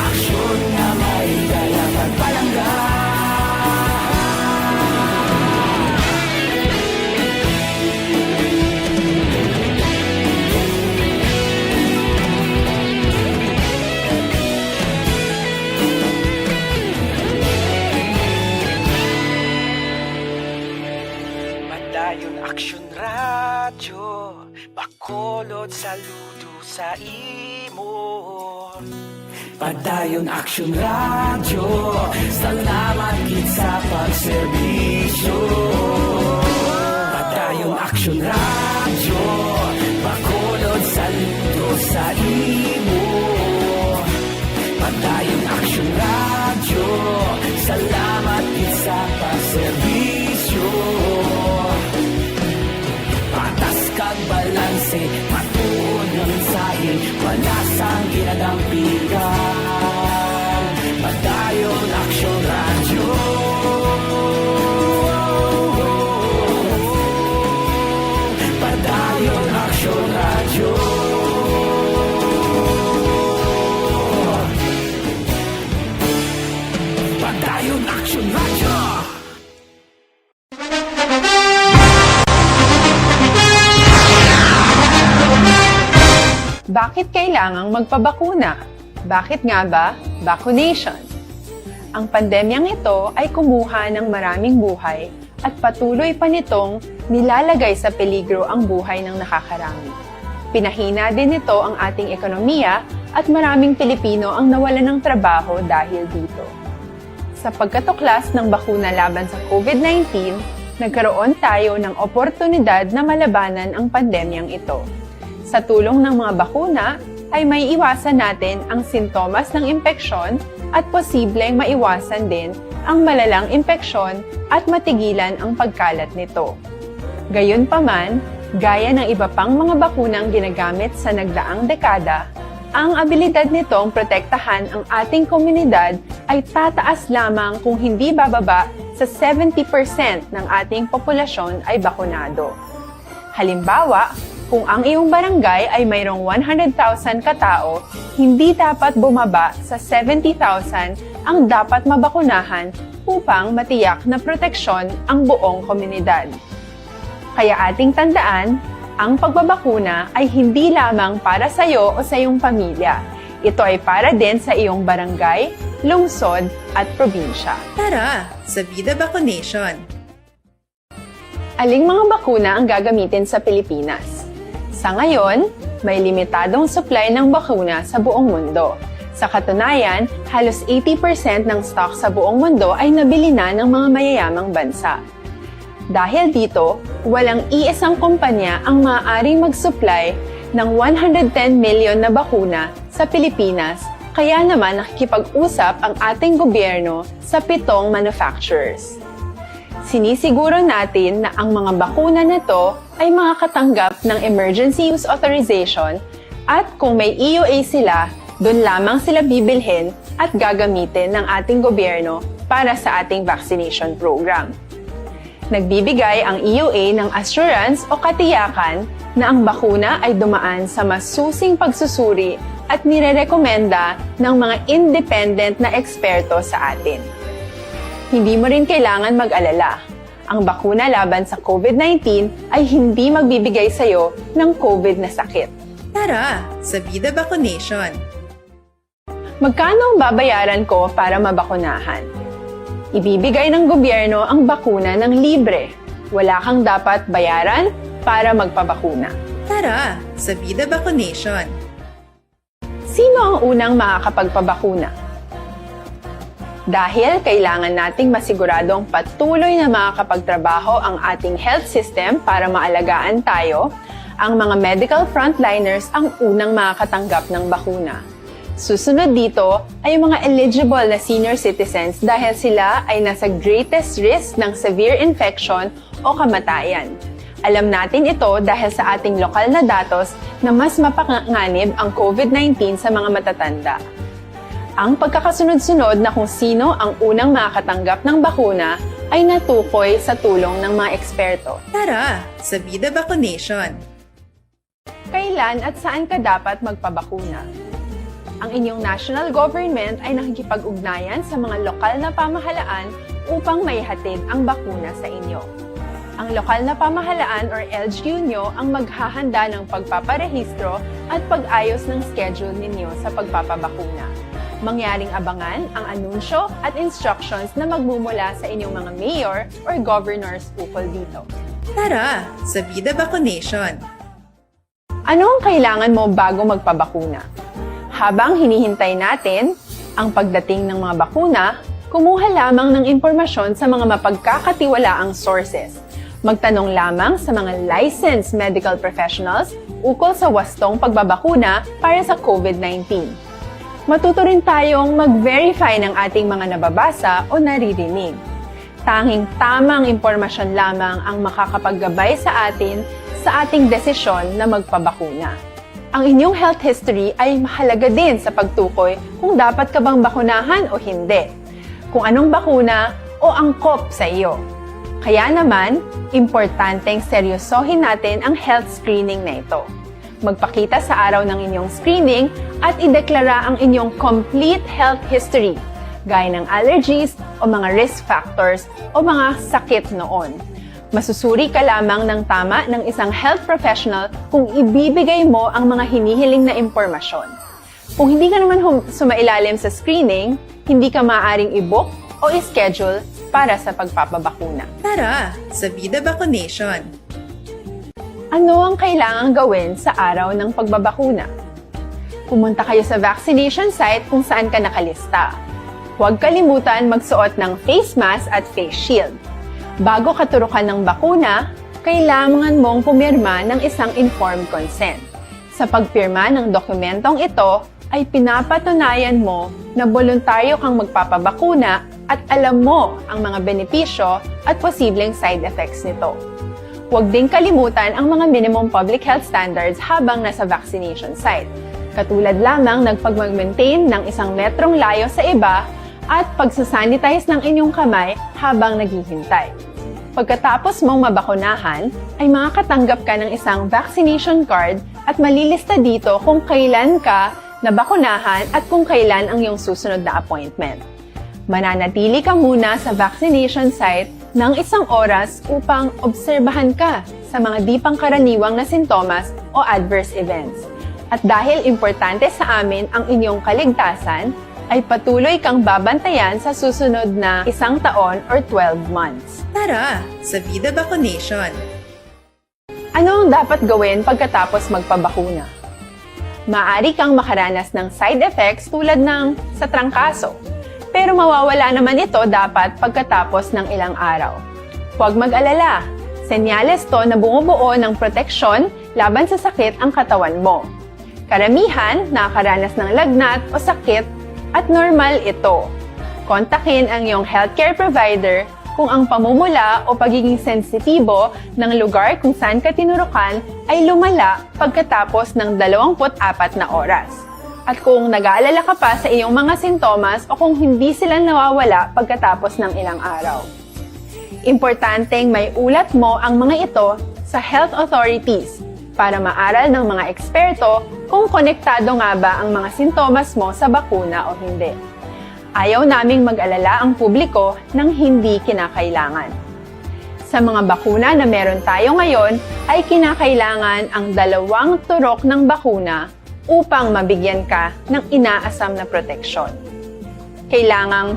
aksyon nga may dala pagpalangga. Padayon Aksyon Radyo, Bacolod, saludo sa imo. Padayon Aksyon Radyo, salamat gid sa pagserbisyo. Padayon Aksyon Radyo, Bacolod, saludo sa imo. Padayon Aksyon Radyo, salamat gid sa pagserbisyo. Patas kag balanse, matuod nga mensahe, wala sang ginadampigan. Padayon Aksyon Radyo. Padayon Aksyon Radyo. Padayon Aksyon Radyo. Bakit kailangang magpabakuna? Bakit nga ba vaccination? Ang pandemyang ito ay kumuha ng maraming buhay at patuloy pa nitong nilalagay sa peligro ang buhay ng nakakarami. Pinahina din nito ang ating ekonomiya at maraming Pilipino ang nawalan ng trabaho dahil dito. Sa pagkatuklas ng bakuna laban sa COVID nineteen, nagkaroon tayo ng oportunidad na malabanan ang pandemyang ito. Sa tulong ng mga bakuna, ay maiiwasan natin ang sintomas ng impeksyon at posibleng maiwasan din ang malalang impeksyon at matigilan ang pagkalat nito. Gayunpaman, gaya ng iba pang mga bakunang ginagamit sa nagdaang dekada, ang abilidad nitong protektahan ang ating komunidad ay tataas lamang kung hindi bababa sa seventy percent ng ating populasyon ay bakunado. Halimbawa, kung ang iyong barangay ay mayroong one hundred thousand ka tawo, hindi dapat bumaba sa seventy thousand ang dapat mabakunahan upang matiyak na proteksyon ang buong komunidad. Kaya ating tandaan, ang pagbabakuna ay hindi lamang para sa iyo o sa iyong pamilya. Ito ay para din sa iyong barangay, lungsod, at probinsya. Tara, sa Vida Vaccination! Aling mga bakuna ang gagamitin sa Pilipinas? Sa ngayon, may limitadong supply ng bakuna sa buong mundo. Sa katunayan, halos eighty percent ng stock sa buong mundo ay nabili na ng mga mayayamang bansa. Dahil dito, walang iisang kumpanya ang maaaring mag-supply ng one hundred ten million na bakuna sa Pilipinas, kaya naman nakikipag-usap ang ating gobyerno sa pitong manufacturers. Sinisiguro natin na ang mga bakuna na to ay makakatanggap ng Emergency Use Authorization, at kung may E U A sila, doon lamang sila bibilhin at gagamitin ng ating gobyerno para sa ating vaccination program. Nagbibigay ang E U A ng assurance o katiyakan na ang bakuna ay dumaan sa masusing pagsusuri at nirerekomenda ng mga independent na eksperto sa atin. Hindi mo rin kailangan mag-alala. Ang bakuna laban sa COVID nineteen ay hindi magbibigay sa iyo ng COVID na sakit. Tara, sa Vida Vaccination! Magkano ang babayaran ko para mabakunahan? Ibibigay ng gobyerno ang bakuna ng libre. Wala kang dapat bayaran para magpabakuna. Tara, sa Vida Vaccination! Sino ang unang makakapagpabakuna? Dahil kailangan nating masiguradong patuloy na makakapagtrabaho ang ating health system para maalagaan tayo, ang mga medical frontliners ang unang makakatanggap ng bakuna. Susunod dito ay ang mga eligible na senior citizens dahil sila ay nasa greatest risk ng severe infection o kamatayan. Alam natin ito dahil sa ating lokal na datos na mas mapanganib ang COVID nineteen sa mga matatanda. Ang pagkakasunod-sunod na kung sino ang unang makakatanggap ng bakuna ay natukoy sa tulong ng mga eksperto. Tara, sa Vida Vaccination! Kailan at saan ka dapat magpabakuna? Ang inyong national government ay nakikipag-ugnayan sa mga lokal na pamahalaan upang maihatid ang bakuna sa inyo. Ang lokal na pamahalaan or L G U nyo ang maghahanda ng pagpaparehistro at pag-ayos ng schedule ninyo sa pagpapabakuna. Mangyaring abangan ang anunsyo at instructions na magmumula sa inyong mga mayor or governors ukol dito. Tara, sa Vida Vaccination! Ano ang kailangan mo bago magpabakuna? Habang hinihintay natin ang pagdating ng mga bakuna, kumuha lamang ng impormasyon sa mga mapagkakatiwalaang sources. Magtanong lamang sa mga licensed medical professionals ukol sa wastong pagbabakuna para sa COVID nineteen. Matuto rin tayong mag-verify ng ating mga nababasa o naririnig. Tanging tamang impormasyon lamang ang makakapaggabay sa atin sa ating desisyon na magpabakuna. Ang inyong health history ay mahalaga din sa pagtukoy kung dapat ka bang bakunahan o hindi, kung anong bakuna o angkop sa iyo. Kaya naman, importanteng seryosohin natin ang health screening na ito. Magpakita sa araw ng inyong screening at ideklara ang inyong complete health history, gaya ng allergies o mga risk factors o mga sakit noon. Masusuri ka lamang ng tama ng isang health professional kung ibibigay mo ang mga hinihiling na impormasyon. Kung hindi ka naman hum- sumailalim sa screening, hindi ka maaaring i-book o i-schedule para sa pagpapabakuna. Tara, sa Vida Vaccination! Ano ang kailangang gawin sa araw ng pagbabakuna? Pumunta kayo sa vaccination site kung saan ka nakalista. Huwag kalimutan magsuot ng face mask at face shield. Bago ka turukan ng bakuna, kailangan mong pumirma ng isang informed consent. Sa pagpirma ng dokumentong ito ay pinapatunayan mo na boluntaryo kang magpapabakuna at alam mo ang mga benepisyo at posibleng side effects nito. Huwag ding kalimutan ang mga minimum public health standards habang nasa vaccination site, katulad lamang ng pagmag-maintain ng isang metrong layo sa iba at pagsasanitize ng inyong kamay habang naghihintay. Pagkatapos mong mabakunahan, ay makakatanggap ka ng isang vaccination card at malilista dito kung kailan ka nabakunahan at kung kailan ang iyong susunod na appointment. Mananatili ka muna sa vaccination site ng isang oras upang obserbahan ka sa mga di pangkaraniwang na sintomas o adverse events. At dahil importante sa amin ang inyong kaligtasan, ay patuloy kang babantayan sa susunod na isang taon or twelve months. Tara sa Vida Vaccination! Ano ang dapat gawin pagkatapos magpabakuna? Maaari kang makaranas ng side effects tulad ng sa trangkaso, pero mawawala naman ito dapat pagkatapos ng ilang araw. Huwag mag-alala, senyales to na bumubuo ng proteksyon laban sa sakit ang katawan mo. Karamihan nakakaranas ng lagnat o sakit at normal ito. Kontakin ang iyong healthcare provider kung ang pamumula o pagiging sensitibo ng lugar kung saan ka tinurukan ay lumala pagkatapos ng dalawampu't apat na oras. At kung nag-aalala ka pa sa iyong mga sintomas o kung hindi sila nawawala pagkatapos ng ilang araw. Importanteng may ulat mo ang mga ito sa health authorities para maaral ng mga eksperto kung konektado nga ba ang mga sintomas mo sa bakuna o hindi. Ayaw naming mag-alala ang publiko ng hindi kinakailangan. Sa mga bakuna na meron tayo ngayon, ay kinakailangan ang dalawang turok ng bakuna upang mabigyan ka ng inaasam na proteksyon. Kailangang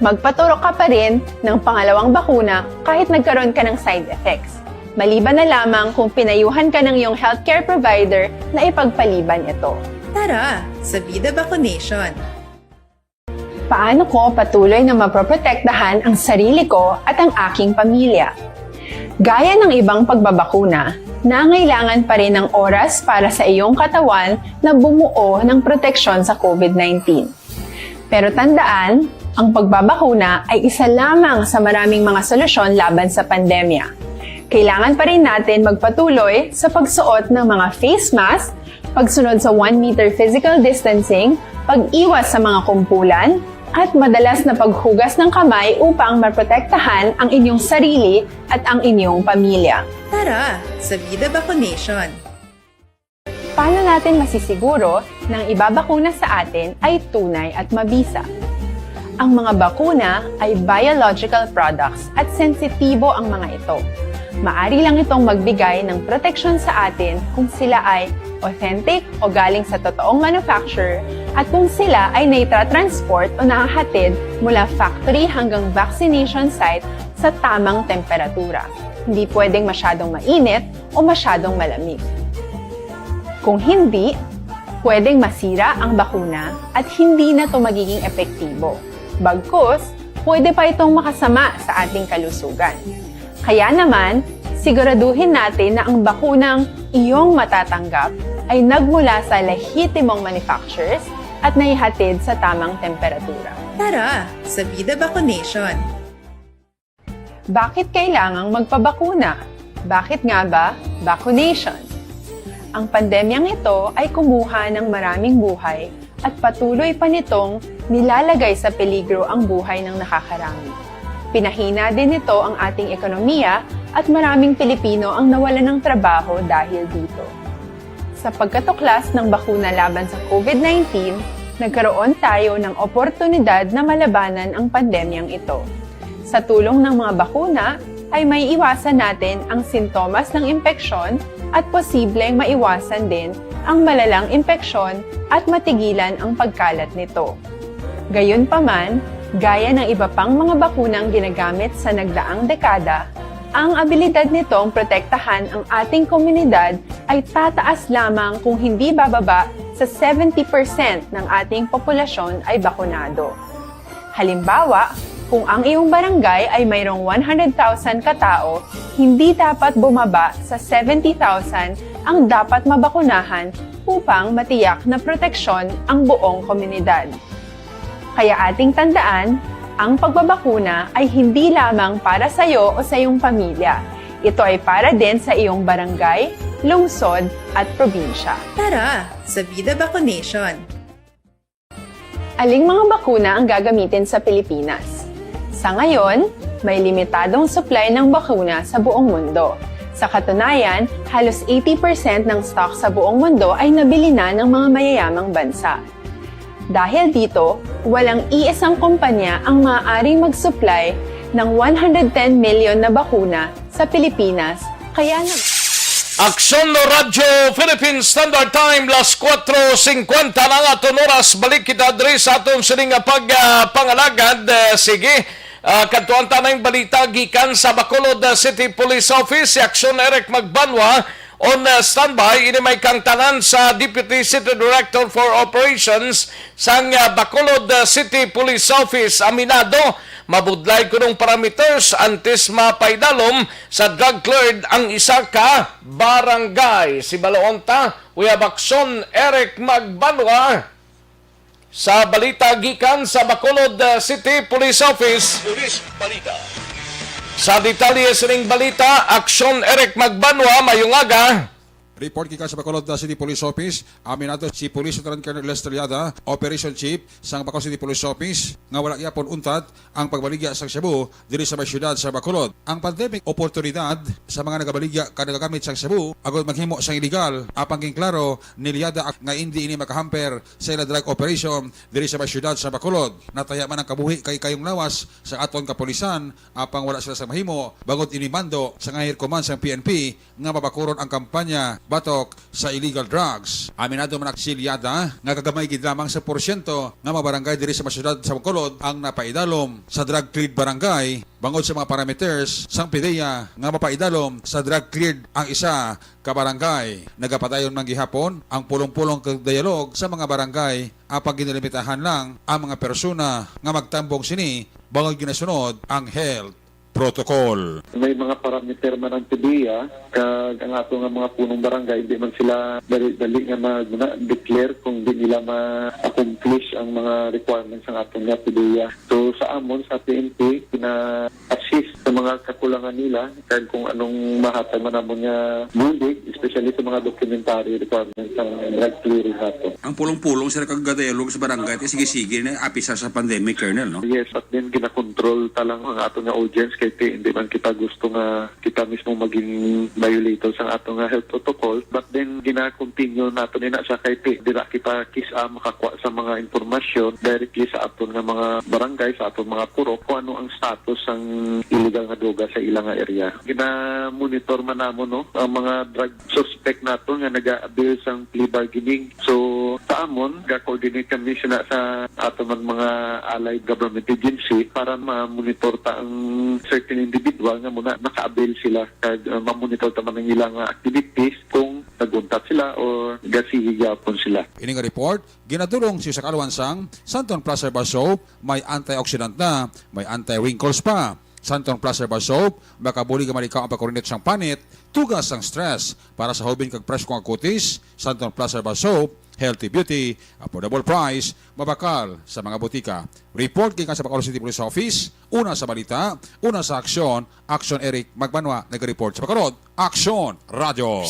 magpaturok ka pa rin ng pangalawang bakuna kahit nagkaroon ka ng side effects, maliban na lamang kung pinayuhan ka ng iyong healthcare provider na ipagpaliban ito. Tara sa Vida Vaccination! Paano ko patuloy na maproprotektahan ang sarili ko at ang aking pamilya? Gaya ng ibang pagbabakuna, nangailangan pa rin ng oras para sa iyong katawan na bumuo ng proteksyon sa COVID nineteen. Pero tandaan, ang pagbabakuna ay isa lamang sa maraming mga solusyon laban sa pandemya. Kailangan pa rin natin magpatuloy sa pagsuot ng mga face mask, pagsunod sa one meter physical distancing, pag-iwas sa mga kumpulan, at madalas na paghugas ng kamay upang maprotektahan ang inyong sarili at ang inyong pamilya. Tara sa Vida Vaccination! Paano natin masisiguro na ang ibabakuna sa atin ay tunay at mabisa? Ang mga bakuna ay biological products at sensitibo ang mga ito. Maari lang itong magbigay ng proteksyon sa atin kung sila ay authentic o galing sa totoong manufacturer at kung sila ay naitratransport o nahahatid mula factory hanggang vaccination site sa tamang temperatura. Hindi pwedeng masyadong mainit o masyadong malamig. Kung hindi, pwedeng masira ang bakuna at hindi na ito magiging epektibo. Bagkus, pwede pa itong makasama sa ating kalusugan. Kaya naman, siguraduhin natin na ang bakunang iyong matatanggap ay nagmula sa lehitimong manufacturers at naihatid sa tamang temperatura. Tara sa Vida Vaccination! Bakit kailangang magpabakuna? Bakit nga ba vaccination? Ang pandemyang ito ay kumuha ng maraming buhay at patuloy pa nitong nilalagay sa peligro ang buhay ng nakakarami. Pinahina din nito ang ating ekonomiya at maraming Pilipino ang nawalan ng trabaho dahil dito. Sa pagkatuklas ng bakuna laban sa COVID nineteen, nagkaroon tayo ng oportunidad na malabanan ang pandemyang ito. Sa tulong ng mga bakuna, ay maiiwasan natin ang sintomas ng impeksyon at posibleng maiwasan din ang malalang impeksyon at matigilan ang pagkalat nito. Gayunpaman, gaya ng iba pang mga bakunang ginagamit sa nagdaang dekada, ang abilidad nitong protektahan ang ating komunidad ay tataas lamang kung hindi bababa sa seventy percent ng ating populasyon ay bakunado. Halimbawa, Kung ang iyong barangay ay mayroong one hundred thousand ka tao, hindi dapat bumaba sa seventy thousand ang dapat mabakunahan upang matiyak na proteksyon ang buong komunidad. Kaya ating tandaan, ang pagbabakuna ay hindi lamang para sa iyo o sa iyong pamilya. Ito ay para din sa iyong barangay, lungsod, at probinsya. Tara, sa Vida Vaccination! Aling mga bakuna ang gagamitin sa Pilipinas? Sa ngayon, may limitadong supply ng bakuna sa buong mundo. Sa katunayan, halos eighty percent ng stock sa buong mundo ay nabili na ng mga mayayamang bansa. Dahil dito, walang iisang kumpanya ang maaaring mag-supply ng one hundred ten million na bakuna sa Pilipinas, kaya na Aksyon no Radyo Philippines Standard Time, las kuwatro singkwenta na ang aton oras. Balik kita diri sa aton sini nga pag, ah, pangalagad. Ah, sige, ah, kadtuan ta na yung balita gikan sa Bacolod, ah, City Police Office. Si Aksyon Eric Magbanwa on, ah, standby. Ini may kangtanan sa Deputy City Director for Operations sang, ah, Bacolod, ah, City Police Office. Aminado, mabudlay kunong parameters antes mapaidalom sa drug cleared ang isa ka barangay. Si Baloon ta, we have Aksyon Eric Magbanwa sa balita gikan sa Bacolod, uh, City Police Office. Police Balita. Sa detalye sining balita, Aksyon Eric Magbanwa, mayong aga. Report gikan sa Bacolod, uh, City Police Office. Aminado si Police Lieutenant Colonel Lester Yada, Operation Chief sang Bacolod City Police Office, nga wala gyapon untat ang pagbaligya sang shabu diri sa may siyudad sa Bacolod. Ang pandemic oportunidad sa mga nagabaligya kag nagagamit sang shabu agud maghimo sang iligal, apang ginklaro ni Liada nga indi ini makahamper sa ila drug operation diri sa may siyudad sa Bacolod. Nataya man ang kabuhi kay kayong lawas sa aton kapulisan, apang wala sila sa mahimo bangod ini mando sang Higher Command sang P N P nga mabakuron ang kampanya batok sa illegal drugs. Aminado man si Liada nga kagamay gid lamang sa porsyento nga mga barangay diri sa masyudad sa Bacolod ang napaidalom sa drug-cleared barangay bangod sa mga parameters sang PDEA nga mapaidalom sa drug-cleared ang isa ka barangay. Nagapadayon man gihapon ang pulong-pulong kag dialog sa mga barangay, apang ginalimitahan lang ang mga persona nga magtambong sini bangod ginasunod ang health protocol. May mga parameter man ang PDEA, kag ang ato nga mga punong barangay, hindi man sila dali-dali nga mag-, na, declare kung di nila ma-accomplish ang mga requirements ng ato nga PDEA. So, sa amon, sa P N P, na-assist sa mga kakulangan nila, kag kung anong mahatag man namon nga bulig, especially sa mga documentary requirements ng drug clearing nato. Ang pulong-pulong, sir, kag dialogue sa barangay, kay sige-sige na, apisa sa pandemic, Colonel, no? Yes, at then ginakontrol ta lang ang ato nga audience kay ti, hindi man kita gusto nga kita mismo maging violator sa ato nga health protocol. But then, gina-continue nato ni na siya kay ti, dira kita kis-, ah, makakuha sa mga impormasyon directly sa aton nga mga barangay, sa aton mga purok, kung ano ang status sang illegal nga droga sa ila nga area. Gina-monitor man namon, no, ang mga drug suspect nato nga naga-avail sang plea bargaining. So, sa amon, ga-coordinate kami sina sa ato man mga allied government agency para ma-monitor ta ang certain individual nga muna naka-avail sila, kag, uh, ma-monitor ta man ang ilang, uh, activities kung naguntat sila o gasigi gyapon sila. Ini nga report ginadulong sa usa ka alwan sang Santon Plus Herbal Soap, may antioxidant na, may anti-wrinkles pa. Santon Plus Herbal Soap, makabulig nga malikaw ang pagkurinit sang panit, tuga sang stress. Para sa hubin kag presko nga kutis, Santon Plus Herbal Soap, healthy beauty, affordable price, mabakal sa mga butika. Report gikan sa Bacolod City Police Office, una sa balita, una sa aksyon, Aksyon Eric Magbanwa, nag-report sa Bacolod. Aksyon Radyo.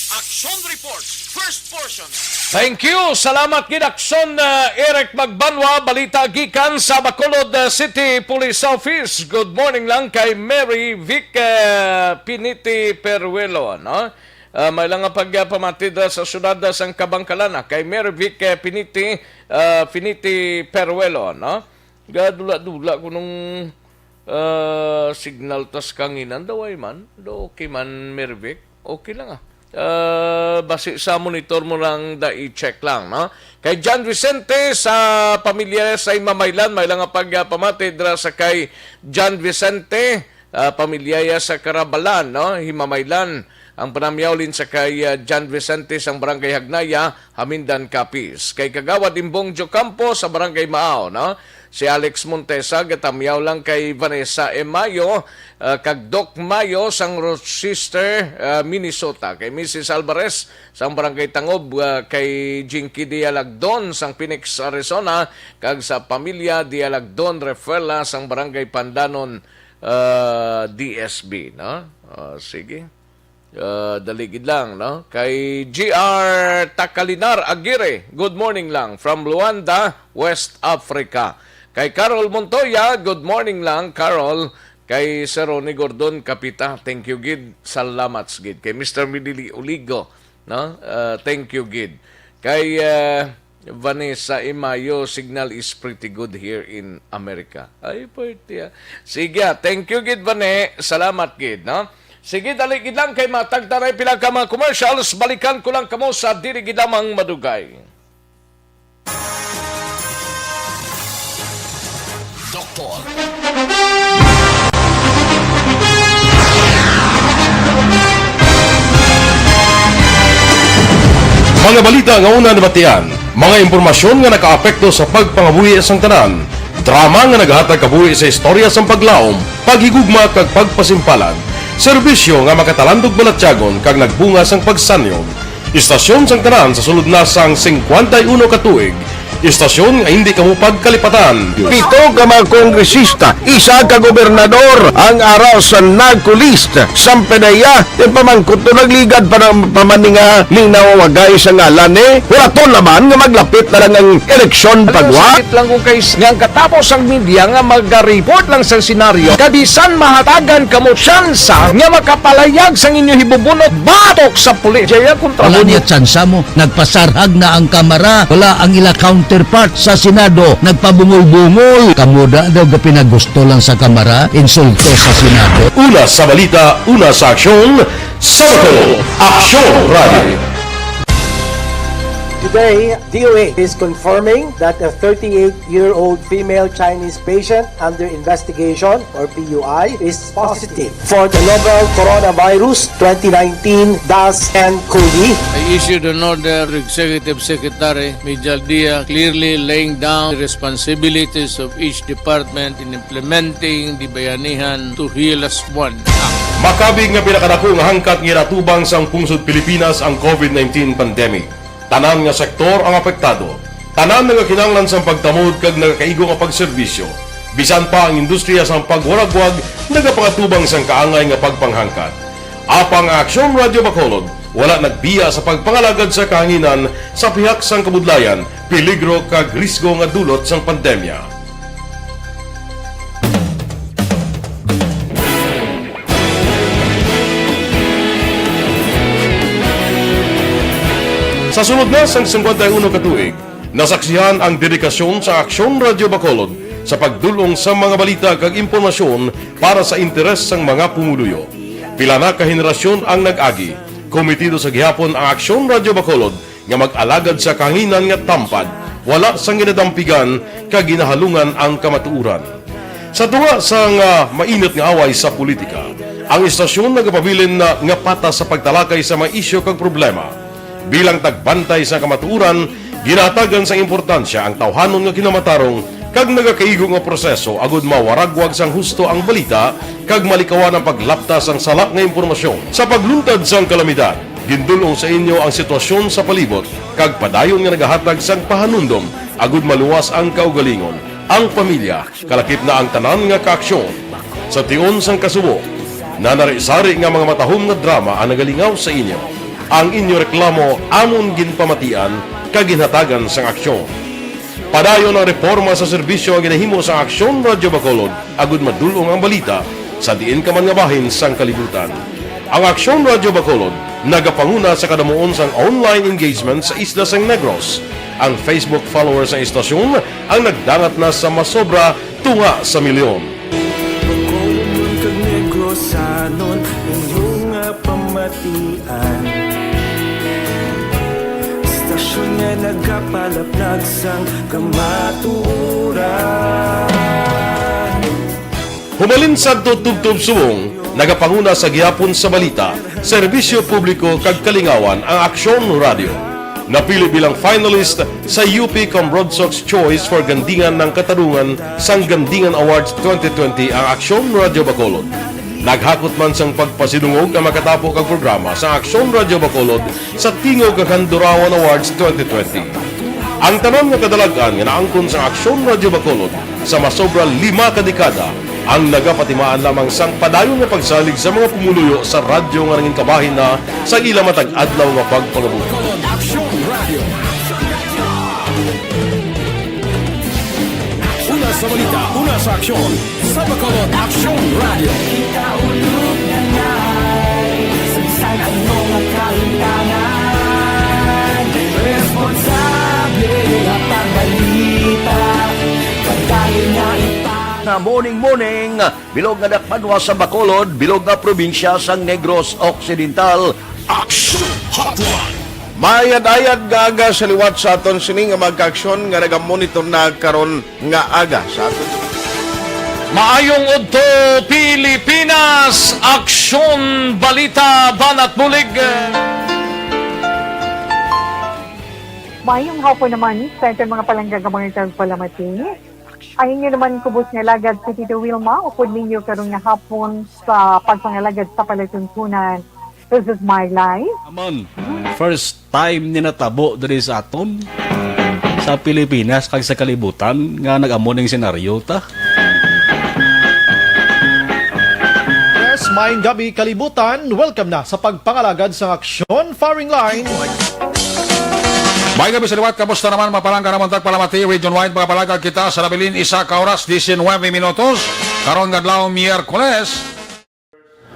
Action Report, first portion. Thank you. Salamat gid, Aksyon, uh, Eric Magbanwa. Balita gikan sa Bacolod, uh, City Police Office. Good morning lang kay Mary Vic, uh, Piniti Peruelo, no? Uh, may lang nga pagpamati dira sa siyudad, uh, sang Kabangkalan, ah, kay Mary Vic, uh, Piniti, uh, Piniti Peruelo, no? Gadula-dula ko nung, ah, signal tas kanginan daw ay man. Do, okay man, Mervic. Okay lang, ah. Ah, basi sa monitor mo lang, da i-check lang, no? Kay John Vicente sa pamilya sa Himamaylan, may lang nga pag, ah, pamati dira sa kay John Vicente, ah, pamilya ya sa Karabalan, no? Himamaylan. Ang panamyaw lin sa kay, ah, John Vicente sang Barangay Hagnaya, Hamindan, Capiz. Kay Kagawad Imbong Jocampo sa Barangay Maaw, no? Si Alex Montesa, gatamyaw lang kay Vanessa Emayo, ah, kag Doc Mayo sang Rochester, ah, Minnesota. Kay Missus Alvarez sang Barangay Tangob, ah, kay Jinky Dialagdon sang Phoenix, Arizona, kag sa pamilya Dialagdon Refuela sang Barangay Pandanon, ah, D S B, no? Ah, sige. Ah, dali gid lang, no? Kay G R Takalinar Aguirre, good morning lang from Luanda, West Africa. Kay Carol Montoya, good morning lang, Carol. Kay Sir Ronnie Gordon Capita, thank you gid, salamat gid. Kay Mister Midili Uligo, no? Ah, thank you gid. Kay, ah, Vanessa Imayo, signal is pretty good here in America. Ay, pwerte, ah. Sige, ah. Thank you gid, Vane. Salamat gid, no? Sige, dali gid lang kay matagtaray pila ka mga commercials. Balikan ko lang kamo sa diri gid lamang madugay. Doktor. Mga balita nga una nabatian, mga impormasyon nga nakaapekto sa pagpangabuhi sang tanan, drama nga naghatag kabuhi sa istorya sang paglaom, paghigugma kag pagpasimpalan, serbisyo nga makatalandog balatyagon kag nagbunga sang pagsanyog. Istasyon sang tanan sa sulod na sang singkwenta y uno ka tuig. Istasyon nga hindi kamo pagkalipatan. Pito ka mga kongresista, isa ka gobernador ang ara sa NAGCO list. Sampanaya, ipamangkot to nagligad pa ng pamaninga ning nawawagay sa ngalan ni. Wala to laman nga maglapit na lang ang eleksyon pagwa. Sakit lang kung kay nga ang katapos ang media nga mag-report lang sa senaryo, kabisan mahatagan kamo tsansa nga makapalayag sang inyo hibubunot batok sa pulis. Jaya kontra Wala mo. Niya tsansa mo. Nagpasarhag na ang Kamara. Wala ang ila counterpart sa Senado. Nagpabungol-bungol. Kamo da daw ga pinagusto lang sa Kamara. Insulto sa Senado. Una sa balita, una sa aksyon, sa Bacolod, Aksyon Radio. Today, D O H is confirming that a thirty-eight-year-old female Chinese patient under investigation, or P U I, is positive for the novel coronavirus twenty nineteen dash N cov. I issued an order to Executive Secretary Mijal Dia, clearly laying down the responsibilities of each department in implementing the Bayanihan to Heal Us One Act. Makabig nga pinakadako nga hangkat nga ginatubang sang pungsod Pilipinas ang COVID nineteen pandemic. Tanan nga sektor ang apektado. Tanan nagakinahanglan sang pagtamod kag nagakaigo nga pagserbisyo. Bisan pa ang industriya sang pagwaragwag nagapangatubang sang kaangay nga pagpanghangkat. Apang ang Aksyon Radio Bacolod wala nagbiya sa pagpangalagad sa kahanginan sa pihak sang kabudlayan, peligro kag risgo nga dulot sang pandemya. Sa sulod na sang singkwenta y uno ka tuig, nasaksihan ang dedikasyon sa Aksyon Radio Bacolod sa pagdul-ong sa mga balita kag impormasyon para sa interes sang mga pumuluyo. Pila na ka henerasyon ang nag-agi, komitido sa gihapon ang Aksyon Radio Bacolod nga mag-alagad sa kahanginan nga tampad, wala sang ginadampigan kag ginahalungan ang kamatuoran. Sa tunga sang, ah, mainit nga away sa politika, ang istasyon nagapabilin na nga patas sa pagtalakay sa mga isyu kag problema. Bilang tagbantay sa kamatuoran, ginahatagan sang importansya ang tawhanon nga kinamatarong kag nagakaigo nga proseso agud mawaragwag sang husto ang balita kag malikawan ang paglapta sang sala nga impormasyon. Sa pagluntad sang kalamidad, gindul-ong sa inyo ang sitwasyon sa palibot kag padayon nga nagahatag sang pahanumdom agud maluwas ang kaugalingon, ang pamilya, kalakip na ang tanan nga kaaksyon. Sa tion sang kasubo, nanari-sari nga mga matahom nga drama ang nagalingaw sa inyo. Ang inyo reklamo amon ginpamatian kag ginhatagan sang aksyon. Padayon ang reporma sa serbisyo nga ginahimo sang Aksyon Radio Bacolod agud madul-ong ang balita sa diin ka man nga bahin sang kalibutan. Ang Aksyon Radio Bacolod nagapanguna sa kadamuon sang online engagement sa isla sang Negros. Ang Facebook followers sang istasyon ang nagdangat na sa masobra tunga sa milyon. Bacolodnon kag Negrosanon, inyo nga pamatian. Istasyon nga nagapalaplag sang kamatuoran. Humalin sadto tubtob subong, nagapanguna sa gihapon sa balita, serbisyo publiko kag kalingawan ang Aksyon Radio. Napili bilang finalist sa U P Cambrodsoc's Choice for Gandingan ng Katarungan sang Gandingan Awards twenty twenty ang Aksyon Radyo Bacolod. Naghakot man sang pagpasidungog ang makatapo kag programa sa Aksyon Radyo Bacolod sa Tingog kag Handurawan Awards twenty twenty. Ang tanan nga kadalag-an nga naangkon sa Aksyon Radyo Bacolod sa masobra lima ka dekada ang nagapatimaan lamang sang padayon nga pagsalig sa mga pumuluyo sa radyo nga nangin kabahin na sa ila matag adlaw nga pagpangabuhi. Aksyon Radio. Una sa balita, una sa aksyon, sa Bacolod Aksyon Radio. Sa ano nga kalimtangan, responsable nga pagbalita, pagdali nga ipa- Nga morning, morning, bilog nga dakpanwa sa Bacolod, bilog nga probinsya sang Negros Occidental. Action Hotline. Maayad-ayad nga aga sa liwat sa aton sini nga mga kaaksyon nga nagamonitor na karon nga aga sa aton. Maayong udto, Pilipinas! Aksyon, balita, banat bulig. Maayong hapon naman sa aton mga palangga nga mga tagpalamati. Ang inyo naman kubos nga alagad si Tito Wilma, upod ninyo karon nga hapon sa pagpangalagad sa palatuntunan. This is my life. Amon, first time ni natabo diri sa aton, sa Pilipinas kag sa kalibutan nga nag-amo ning senaryo ta. Yes, maayong gabi, kalibutan. Welcome na sa pagpangalagad sang Aksyon Firing Line. May gabi sa liwat, kamusta naman, mga palangga namon tagpalamati, region-wide, mga palangga kita sa nabilin, isa ka oras, diecinuebe minutos, karon nga adlaw, Miyerkules.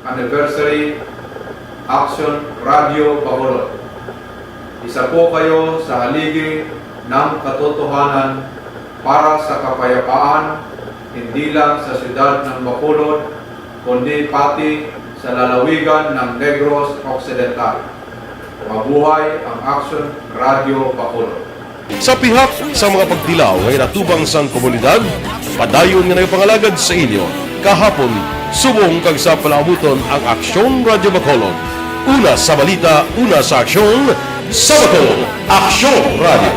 Anniversary, Aksyon Radio Bacolod. Isa po kayo sa haligi ng katotohanan para sa kapayapaan, hindi lang sa siyudad ng Bacolod, kundi pati sa lalawigan ng Negros Occidental. Mabuhay ang Aksyon Radio Bacolod. Sa pihak sa mga pagtilaw nga ginatubang sang komunidad, padayon nga nagapangalagad sa inyo kahapon, subong kag sa palaabuton ang Aksyon Radio Bacolod. Una sa balita, una sa aksyon, sa Bacolod, Aksyon Radio.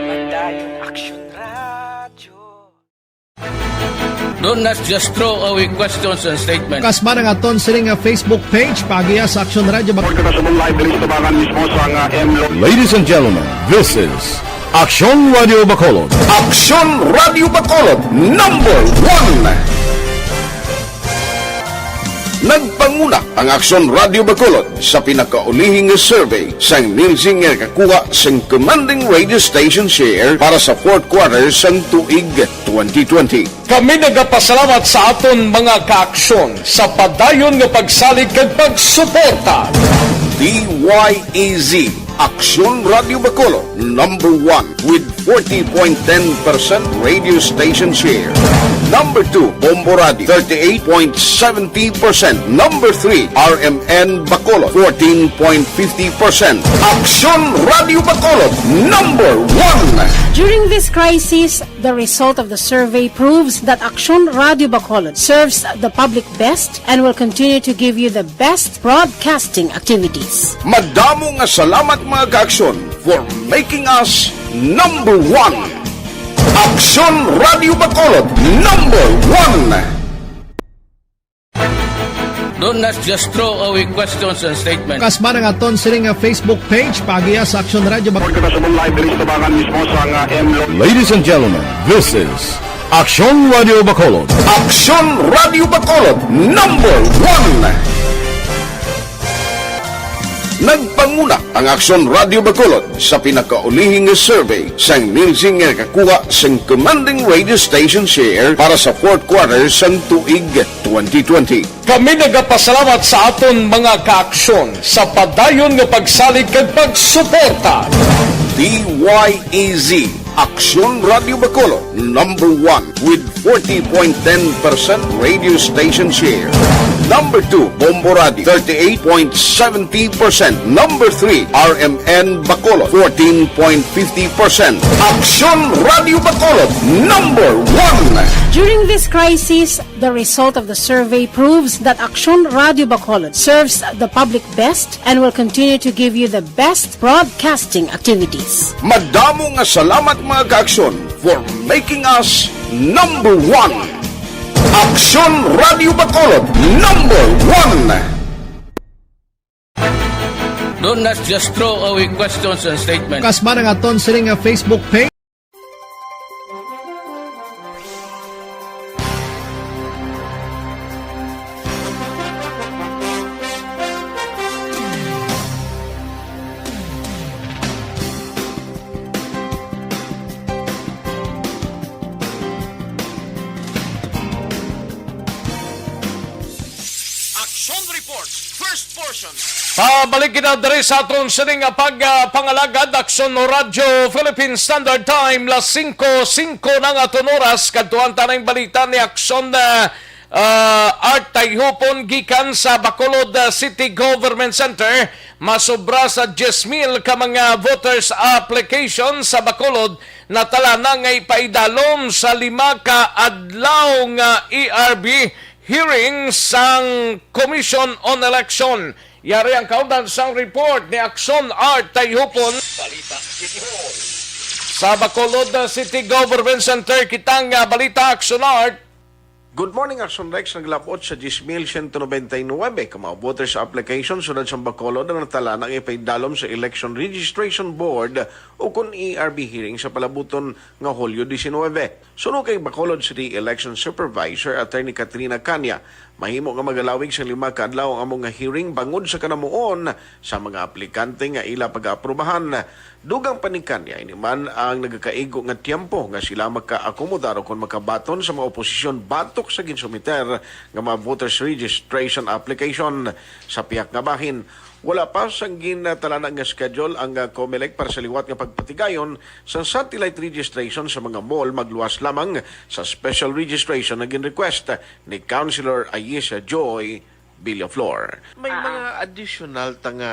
Padayon Aksyon Radio. Do not just throw away questions and statements. Kasman ang aton sini nga Facebook page, paagiha sa Aksyon Radio Bac- Pagkakasubong live diri sa tubangan mismo sa nga M Lo- Ladies and gentlemen, this is Aksyon Radio Bacolod. Aksyon Radio Bacolod, number one. Nagpanguna ang Aksyon Radio Bacolod sa pinakaulihi nga survey sang Nielsen nga nakakuha sang commanding radio station share para sa fourth quarter sang tuig twenty twenty. Kami nagapasalamat sa aton mga kaaksyon sa padayon nga pagsalig kag pagsuporta. D Y A Z, Aksyon Radio Bacolod, number one with forty point ten percent radio station share. Number two, Bombo Radio, thirty-eight point seventy percent. Number three, R M N Bacolod, fourteen point fifty percent. Aksyon Radio Bacolod, number one. During this crisis, the result of the survey proves that Aksyon Radio Bacolod serves the public best and will continue to give you the best broadcasting activities. Madamo nga salamat, mga kaaksyon, for making us number one. Aksyon Radio Bacolod, number one. Do not just throw away questions and statements. Kasman ang aton sini nga Facebook page, paagiha sa Aksyon Radio Bac- Pagkakasubong live diri sa tubangan mismo sa nga M Lo- Ladies and gentlemen, this is Aksyon Radio Bacolod. Aksyon Radio Bacolod, number one. Nagpanguna ang Aksyon Radio Bacolod sa pinakaulihi nga survey sang Nielsen nga nakakuha sang commanding radio station share para sa fourth quarter sang tuig twenty twenty. Kami nagapasalamat sa aton mga kaaksyon sa padayon nga pagsalig kag pagsuporta. D Y A Z, Aksyon Radio Bacolod, number one with forty point ten percent radio station share. Number two, Bombo Radio, thirty-eight point seventy percent. Number three, R M N Bacolod, fourteen point fifty percent. Aksyon Radio Bacolod, number one. During this crisis, the result of the survey proves that Aksyon Radio Bacolod serves the public best and will continue to give you the best broadcasting activities. Madamo nga salamat, mga kaaksyon, for making us number one. Aksyon Radio Bacolod, number one. Do not just throw away questions and statements. Kasman ang aton sini nga Facebook page. Action Reports, first portion. Pabalik kita diri sa aton sini nga pag, ah, pangalagad, Aksyon Radyo Philippine Standard Time, las singko singko na nga aton oras. Kadtuan ta ning balita ni Aksyon, ah, ah, Art Tayhupon gikan sa Bacolod, ah, City Government Center. Masobra sa diyes mil ka mga voters application sa Bacolod natala na nga ipaidalom sa lima ka adlaw nga E R B hearing sang Commission on Election. Yari ang kaundan sang report ni Aksyon Art Tayhupon. Sa Bacolod City Government Center, kita nga balita, Aksyon Art. Good morning, Aksyon Rex. Naglabot sa diyes mil siyento nobenta y nuebe ka mga voters application sulod sa Bacolod ang natala na nga ipaidalom sa Election Registration Board o kon E R B hearing sa palabuton nga Hulyo diecinuebe. Suno kay Bacolod City Election Supervisor Attorney Katrina Cania, mahimo nga magalawig sa lima ka adlaw ang amo nga hearing bangod sa kanamuon sa mga aplikante nga ila pag-aaprubahan. Dugang pa ni Cania, ini man ang nagakaigo nga tiyempo nga sila makaakomodar o kon makabaton sa mga oposisyon batok sa ginsumiter nga mga voters registration application. Sa pihak nga bahin, wala pa sang gintalana nga schedule ang, ah, Comelec para sa liwat nga pagpatigayon sa satellite registration sa mga mall, magluwas lamang sa special registration na gin-request ni Councilor Ayesha Joy Villaflor. May Ah, mga ah. additional ta nga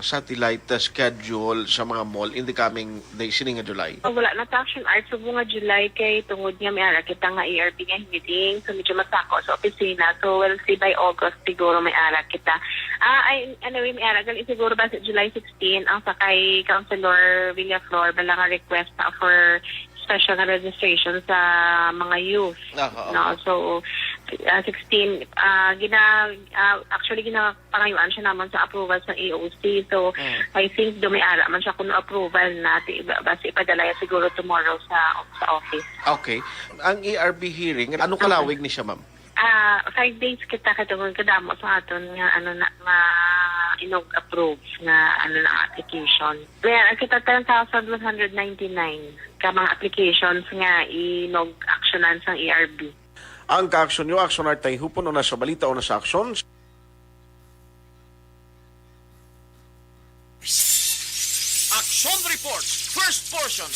satellite, ah, schedule sa mga mall in the coming days, sini nga July? Oh, wala na ta, Action Art, subong nga July kay tungod nga may ara kita nga E R B nga hearing, so medyo masako sa opisina. So we'll see by August siguro may ara kita. Ah, ay, anyway, may ara gali siguro ba sa July sixteen ang sa kay Councilor Villaflor, bala nga request na for special nga registration sa mga youth. Ah, oo. No, so, ah, sixteen, ah, gina-, ah, actually, ginapangayuan siya naman sa approval sa A O C. So, Mm. I think do may ara man siya kung approval na, ti-, ba-, basi ipadala yan siguro tomorrow sa, sa office. Okay. Ang E R B hearing, ano Okay. kalawig ni siya, ma'am? Ah, five days kita katungod kadamo sa aton nga, ano na, nga inog approve nga, ano na, application. Kaya kita ten thousand one hundred ninety-nine ka mga applications nga inog actionan sang E R B. Ang kaaksyon nyo, Aksyon Art Tayhupon, una sa balita, una sa aksyon. Action Report, first portion.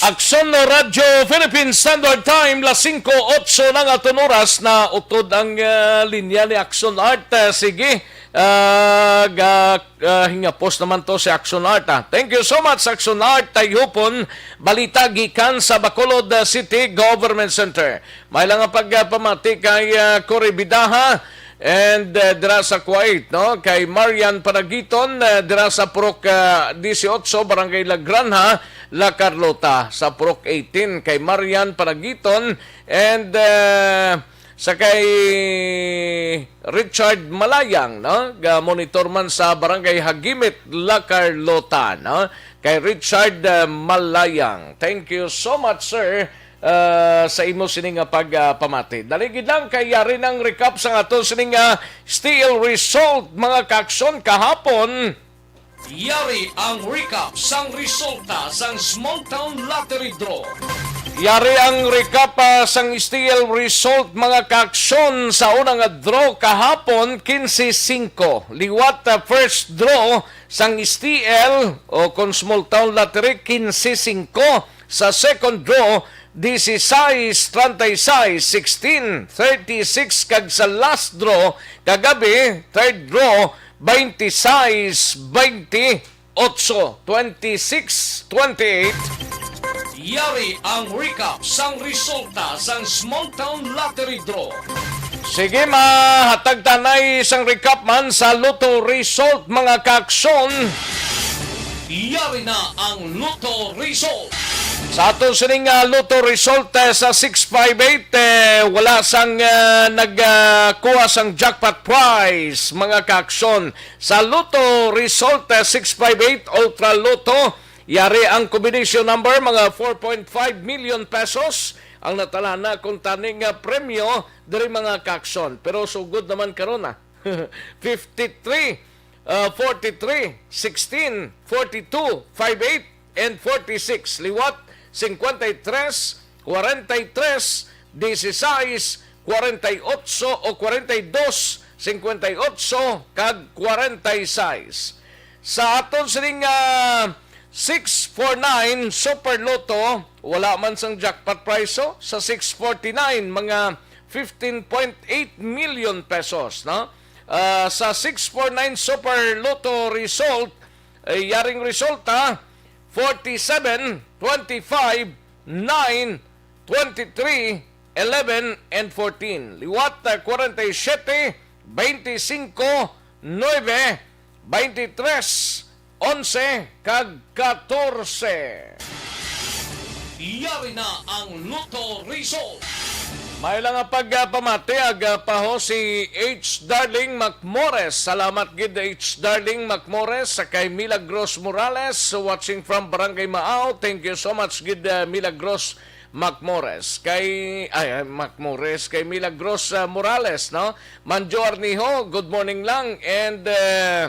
Aksyon Radyo Philippine Standard Time, las singko otso na nga aton oras, na utod ang, ah, linya ni Aksyon Art. Ah, sige, ah, ga-, ah, hingapos naman to si Aksyon Art, ah. Thank you so much, Aksyon Art Tayhupon. Balita gikan sa Bacolod, ah, City Government Center. May lang nga pagpamati kay, ah, Cory Bidaha. And, eh, dira sa Kuwait, no, kay Marian Panagiton, eh, dira sa Purok, ah, dieciocho, Barangay La Granja, La Carlota, sa Purok eighteen, kay Marian Panagiton, and, eh, sa kay Richard Malayang, no, ga monitor man sa Barangay Hagimit, La Carlota, no, kay Richard, eh, Malayang. Thank you so much, sir, ah, sa imo sini nga pag, ah, pamati. Dali gid lang kay yari nang recap sa aton sini nga S T L result, mga kaaksyon, kahapon. Yari ang recap sang resulta sang Small Town Lottery Draw. Yari ang recap, ah, sang S T L result, mga kaaksyon, sa una nga draw kahapon, quince cinco. Liwat, ah, first draw sang S T L o kon Small Town Lottery, quince cinco. Sa second draw, Dieciséis treinta y seis, sixteen thirty-six, kag sa last draw kagabi, third draw, veintiséis veintiocho, twenty-six twenty-eight. Yari ang recap sang resulta sang Small Town Lottery Draw. Sige, mahatag tanay sang recap man sa Lotto result, mga kaaksyon. Yari na ang Lotto result. Sa aton sining, ah, Lotto result, eh, sa six five eight, eh, wala sang, ah, nagkuha sang jackpot prize, mga kaaksyon. Sa Lotto result, eh, six five eight Ultra Lotto, yari ang combination number, mga four point five million pesos ang natalana kung taning, ah, premyo diri, mga kaaksyon. Pero sugod naman karon, ah, fifty-three, ah, forty-three, sixteen, forty-two, five eight, and forty-six. Liwat, cincuenta y tres, cuarenta y tres, dieciséis, cuarenta y ocho o cuarenta y dos, cincuenta y ocho, kag cuarenta y seis. Sa aton sining, ah, six four nine Super Lotto, wala man sang jackpot prize, so sa six forty-nine, mga fifteen point eight million pesos, no? Ah, sa six four nine Super Lotto result, eh, yaring resulta, forty-seven, twenty-five, nine, twenty-three, eleven, and fourteen. Liwat, ah, forty-seven, twenty-five, nine, twenty-three, onse, kag katorse. Yari na ang Lotto result. May lang nga pagpamati, aga pa ho si H Darling Macmores. Salamat gid, H Darling Macmores, sa kay Milagros Morales, watching from Barangay Maao. Thank you so much gid, uh, Milagros Macmores. Kay, ay, ay, Macmores, kay Milagros, uh, Morales, no? Manjo Arniho, good morning lang. And, uh,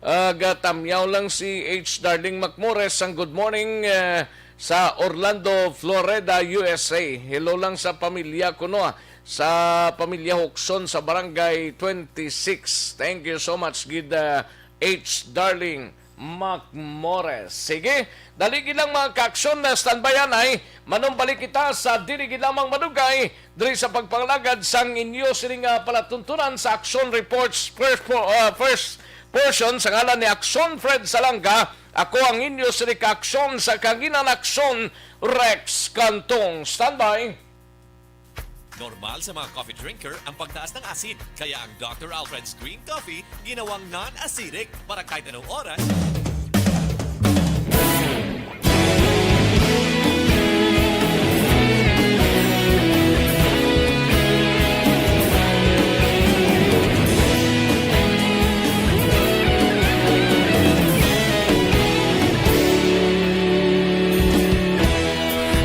uh, gatamyaw lang si H Darling Macmores. Ang good morning, uh, sa Orlando, Florida, U S A. Hello lang sa pamilya ko, no? Sa pamilya Hukson sa Barangay twenty-six. Thank you so much, gid, uh, H Darling Macmores. Sige, dali gid lang, mga kaaksyon, na standby anay. Manumbalik kita sa dili gid lamang madugay diri sa pagpangalagad sang inyo sining, ah, palatuntunan sa Aksyon Reports first po-, ah, first portion sa ngalan ni Aksyon Fred Salanga. Ako ang inyo sini kaaksyon sa Kanginan Aksyon, Rex Cantong. Standby. Normal sa mga coffee drinker ang pagtaas ng asid, kaya ang Doctor Alfred's Green Coffee ginawang non-acidic para kahit anong oras.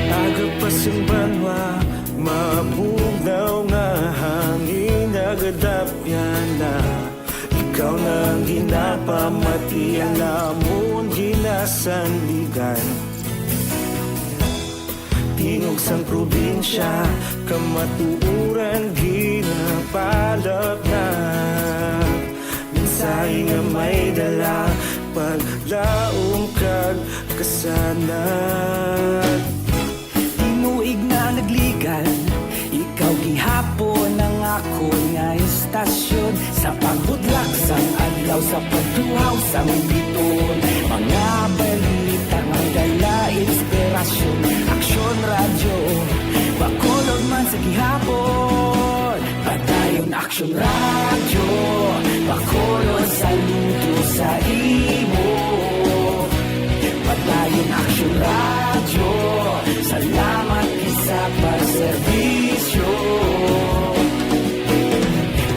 Aga pa sing banwa, mabugnaw nga hangin nagadapyan na. Ikaw na ang ginapamati, ang amon ginasandigan. Tingog sang probinsya, kamatuoran ginapalapnag. Mensahe nga may dala, paglaom kag kasanag. Tinuig na nagligan, ikaw gihapon ang akon nga istasyon. Sa pagbudlak sang adlaw, sa pagtuhaw sang biton, mga balita nga dala inspirasyon. Aksyon Radyo, Bacolod man sa gihapon. Padayon Aksyon Radyo, Bacolod, saludo sa imo. Padayon Aksyon Radyo, salamat gid sa pagserbisyo.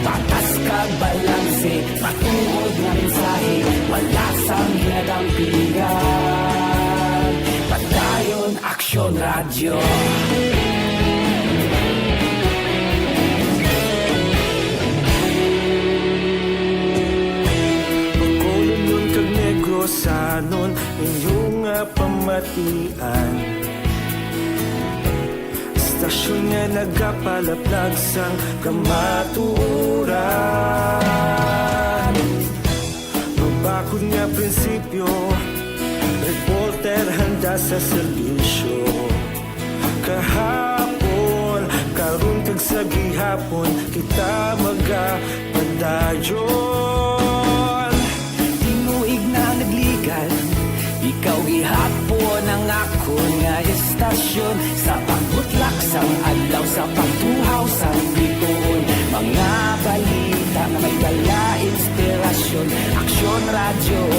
Patas kag balanse, matuod nga mensahe, wala sang ginadampingan. Padayon Aksyon Radyo. Bacolodnon kag Negrosanon, inyo nga pamatian. Istasyon nga nagapalaplag sang kamatuoran. Mabakod nga prinsipyo, reporter handa sa serbisyo. Kaha Hapon kita magapadayon. Tinuig na nagligan, ikaw gihapon ang akon nga estasyon. Sa pagbutlak sang adlaw, sa pagtuhaw sang bituon, mga balita nga may dala inspirasyon. Aksyon Radyo,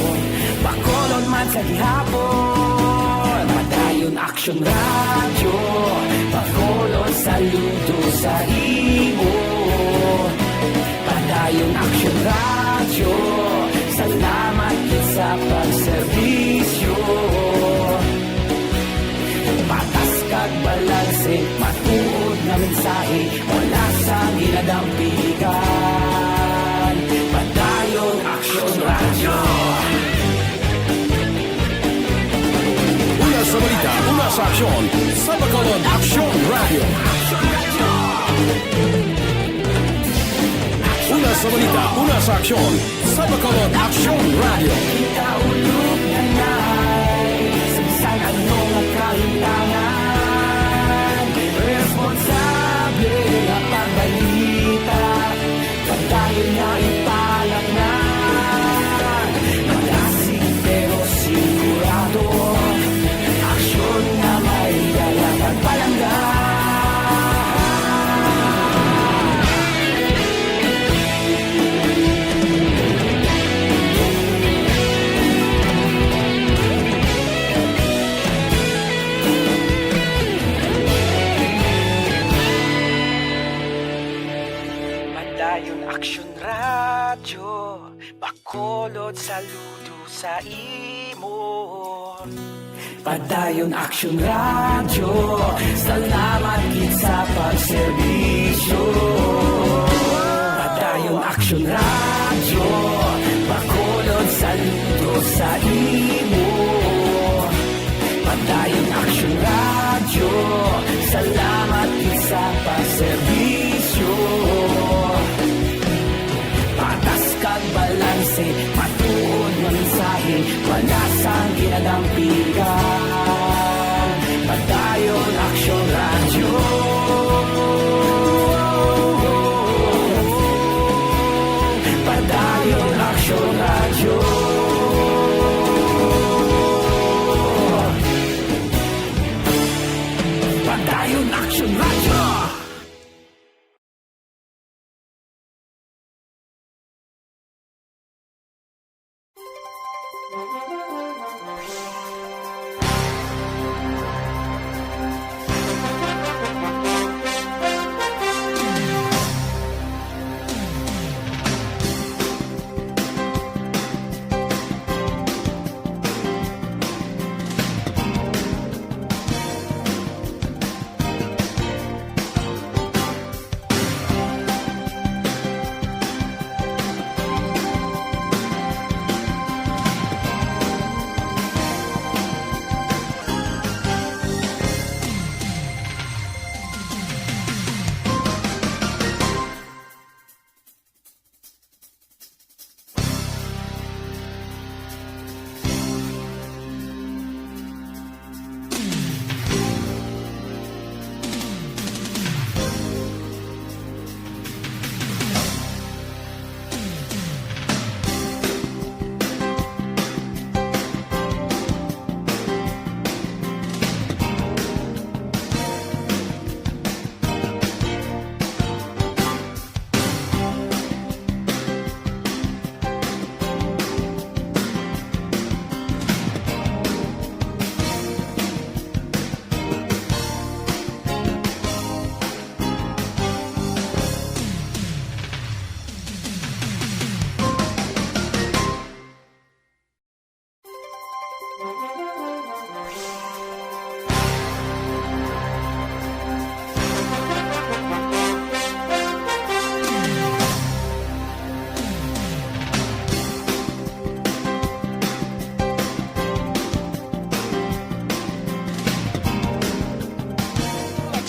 Bacolod man sa gihapon. Padayon Aksyon Radyo, Bacolod, saludo sa imo. Padayon Aksyon Radyo, salamat gid sa pagserbisyo. Patas kag balanse, matuod nga mensahe, wala sang ginadampigan. Padayon Aksyon Radyo. Una sa balita, una sa aksyon, sa Bacolod Aksyon Radyo. Una sa balita, una sa aksyon, sa Bacolod Aksyon Radyo. Kita ulog na nai, sa bisan ano nga kahitangan, responsable nga pagbalita. Padayon nga ipalaknag, malasig pero sigurado. Aksyon nga may dala kag palangga. Padayon Aksyon Radyo, Bacolod, saludo sa imo. Padayon Aksyon Radyo, salamat gid sa pagserbisyo. Padayon Aksyon Radyo, Bacolod, saludo sa imo. Padayon Aksyon Radyo, salamat gid sa pagserbisyo. Patas kag balanse, matuod nga mensahe, wala sang ginadampigan. Padayon Aksyon Radyo. Padayon Aksyon Radyo. Padayon Aksyon Radyo.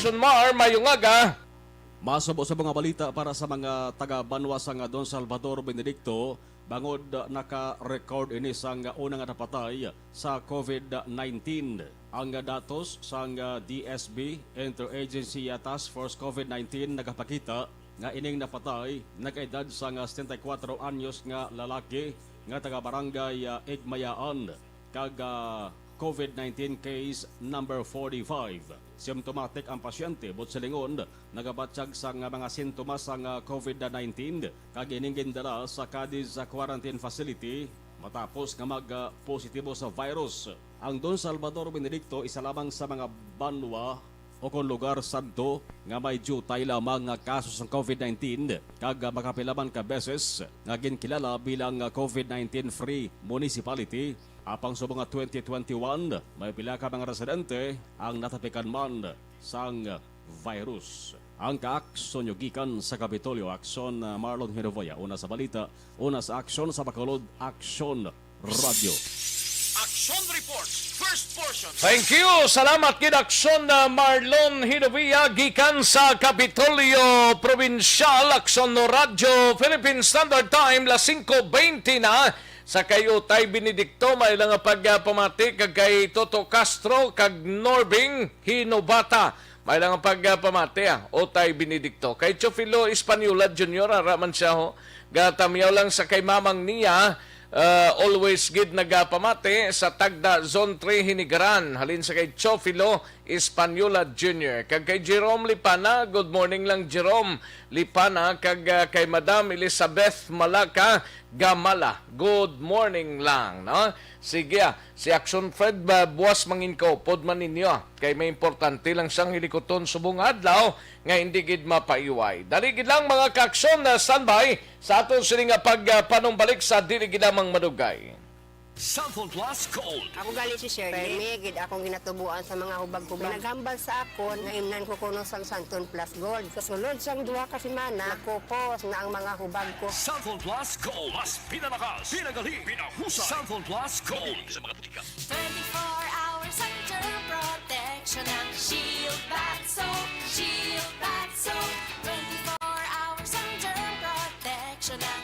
Action Mar, mayong aga. Masubo sa mga balita para sa mga taga-banwa sang Don Salvador Benedicto, bangod naka-record ini sang una nga napatay sa COVID nineteen. Ang datos sang D S B Interagency Task Force COVID nineteen nagapakita nga ining napatay nag-edad sang setenta y cuatro anyos nga lalaki nga taga Barangay, ah, Igmayaan, kag, ah, COVID nineteen case number forty-five. Symptomatic ang pasyente, buot silingon, nagabatyag sang mga sintomas sang, ah, COVID nineteen, kag ining gindala sa Cadiz Quarantine Facility matapos nga mag, ah, positibo sa virus. Ang Don Salvador Benedicto isa lamang sa mga banwa o kon lugar sadto nga may diutay lamang nga kaso sang COVID nineteen, kag, ah, makapila man ka beses nga ginkilala bilang, ah, COVID nineteen free municipality. Apang subong nga twenty twenty-one, may pila ka mga residente ang natapikan man sang virus. Ang kaakson nyo gikan sa Kapitolyo, Aksyon, ah, Marlon Hinovea. Una sa balita, una sa aksyon sa Bacolod, Aksyon Radio. Action Reports, first portion. Thank you. Salamat gid, Aksyon, ah, Marlon Hinovea gikan sa Kapitolyo Probinsyal. Aksyon Radyo Philippine Standard Time, las singko twenty na. Sa kay Utay Benedicto, may lang nga pagpamati, kag kay Toto Castro kag Norbing Hinobata. May lang ang pagpamati, ah, Utay Benedicto. Kay Chofilo Española Junior, ara man siya, ho. Gatamyaw lang sa kay mamang niya, ah, always gid nagapamati sa Tagda Zone three Hinigaran. Halin sa kay Chofilo Española Junior. Kag kay Jerome Lipana, good morning lang, Jerome Lipana. Kag, ah, kay Madam Elizabeth Malaka Gamala, good morning lang, no? Sige, ah, si Action Fred, ba, buwas mangin kaupod man ninyo, ah, kay may importante lang siyang hilikuton subong adlaw nga hindi gid mapaiway. Dali gid lang, mga kaaksyon, na standby sa aton sini nga pag, ah, panumbalik sa dili gid lamang madugay. Cellphone Plus Gold. Ako gali si Shirley. Permi gid akong ginatubuan sa mga hubag-hubag. May naghambal sa akon nga imnan ko kuno sang Santon Plus Gold. Sa sulod sang duha ka semana, nakupos na ang mga hubag ko. Cellphone Plus Gold. Mas pinalakas, pinagali, pinahusay. Cellphone Plus Gold. Mabibili sa mga botika. Twenty-four hours ang germ protection ng Shield Bath Soap. Shield Bath Soap. Twenty-four hours ang germ protection ng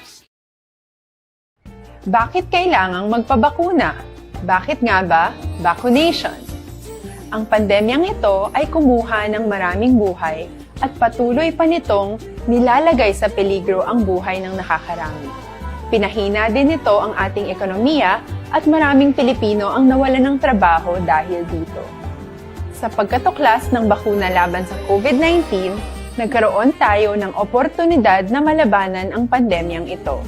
Bakit kailangang magpabakuna? Bakit nga ba vaccination? Ang pandemyang ito ay kumuha ng maraming buhay at patuloy pa nitong nilalagay sa peligro ang buhay ng nakakarami. Pinahina din nito ang ating ekonomiya at maraming Pilipino ang nawalan ng trabaho dahil dito. Sa pagkatuklas ng bakuna laban sa COVID nineteen, nagkaroon tayo ng oportunidad na malabanan ang pandemyang ito.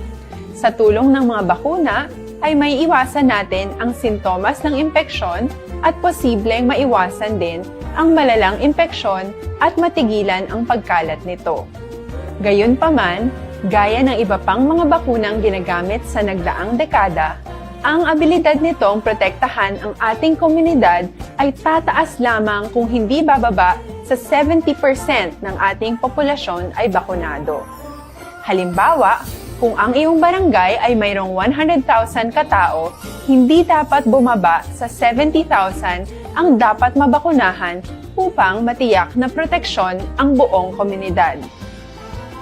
Sa tulong ng mga bakuna, ay maiiwasan natin ang sintomas ng impeksyon at posibleng maiwasan din ang malalang impeksyon at matigilan ang pagkalat nito. Gayunpaman, gaya ng iba pang mga bakunang ginagamit sa nagdaang dekada, ang abilidad nitong protektahan ang ating komunidad ay tataas lamang kung hindi bababa sa seventy percent ng ating populasyon ay bakunado. Halimbawa, kung ang iyong barangay ay mayroong one hundred thousand ka tawo, hindi dapat bumaba sa seventy thousand ang dapat mabakunahan upang matiyak na proteksyon ang buong komunidad.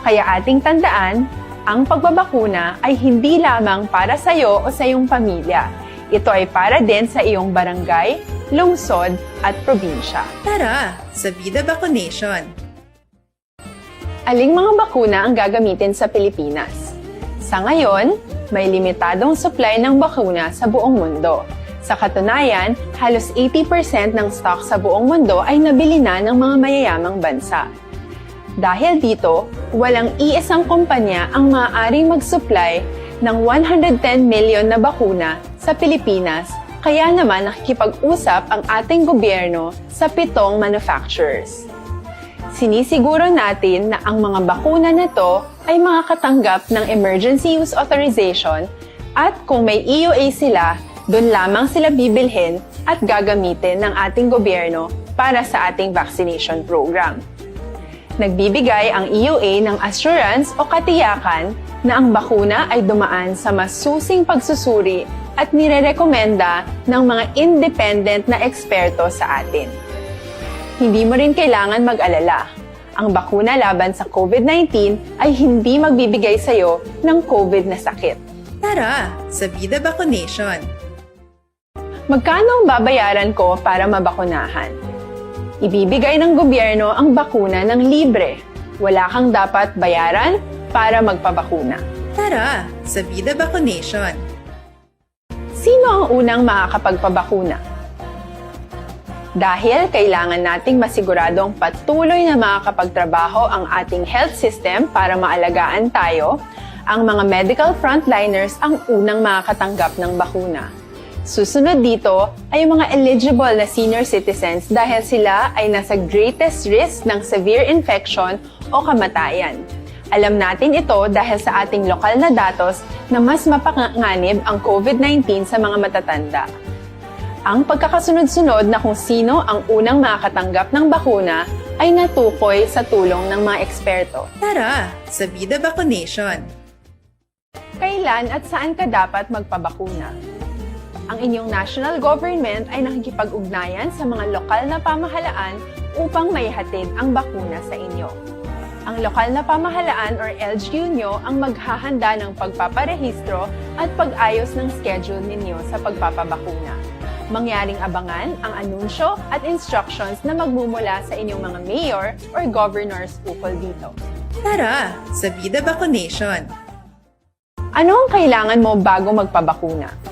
Kaya ating tandaan, ang pagbabakuna ay hindi lamang para sa iyo o sa iyong pamilya. Ito ay para din sa iyong barangay, lungsod, at probinsya. Tara, sa Vida Vaccination! Aling mga bakuna ang gagamitin sa Pilipinas? Sa ngayon, may limitadong supply ng bakuna sa buong mundo. Sa katunayan, halos eighty percent ng stock sa buong mundo ay nabili na ng mga mayayamang bansa. Dahil dito, walang iisang kumpanya ang maaaring mag-supply ng one hundred ten million na bakuna sa Pilipinas, kaya naman nakikipag-usap ang ating gobyerno sa pitong manufacturers. Sinisiguro natin na ang mga bakuna na to ay makakatanggap ng emergency use authorization at kung may E U A sila, doon lamang sila bibilhin at gagamitin ng ating gobyerno para sa ating vaccination program. Nagbibigay ang E U A ng assurance o katiyakan na ang bakuna ay dumaan sa masusing pagsusuri at nirerekomenda ng mga independent na eksperto sa atin. Hindi mo rin kailangan mag-alala. Ang bakuna laban sa COVID nineteen ay hindi magbibigay sa iyo ng COVID na sakit. Tara, sa Vida Vaccination! Magkano ang babayaran ko para mabakunahan? Ibibigay ng gobyerno ang bakuna ng libre. Wala kang dapat bayaran para magpabakuna. Tara sa Vida Vaccination! Sino ang unang makakapagpabakuna? Dahil kailangan nating masiguradong patuloy na makakapagtrabaho ang ating health system para maalagaan tayo, ang mga medical frontliners ang unang makakatanggap ng bakuna. Susunod dito ay ang mga eligible na senior citizens dahil sila ay nasa greatest risk ng severe infection o kamatayan. Alam natin ito dahil sa ating lokal na datos na mas mapanganib ang COVID nineteen sa mga matatanda. Ang pagkakasunod-sunod na kung sino ang unang makakatanggap ng bakuna ay natukoy sa tulong ng mga eksperto. Tara sa Vida Vaccination! Kailan at saan ka dapat magpabakuna? Ang inyong national government ay nakikipag-ugnayan sa mga lokal na pamahalaan upang maihatid ang bakuna sa inyo. Ang lokal na pamahalaan or L G U nyo ang maghahanda ng pagpaparehistro at pag-ayos ng schedule ninyo sa pagpapabakuna. Mangyaring abangan ang anunsyo at instructions na magmumula sa inyong mga mayor or governors ukol dito. Tara sa Vida Vaccination! Ano ang kailangan mo bago magpabakuna?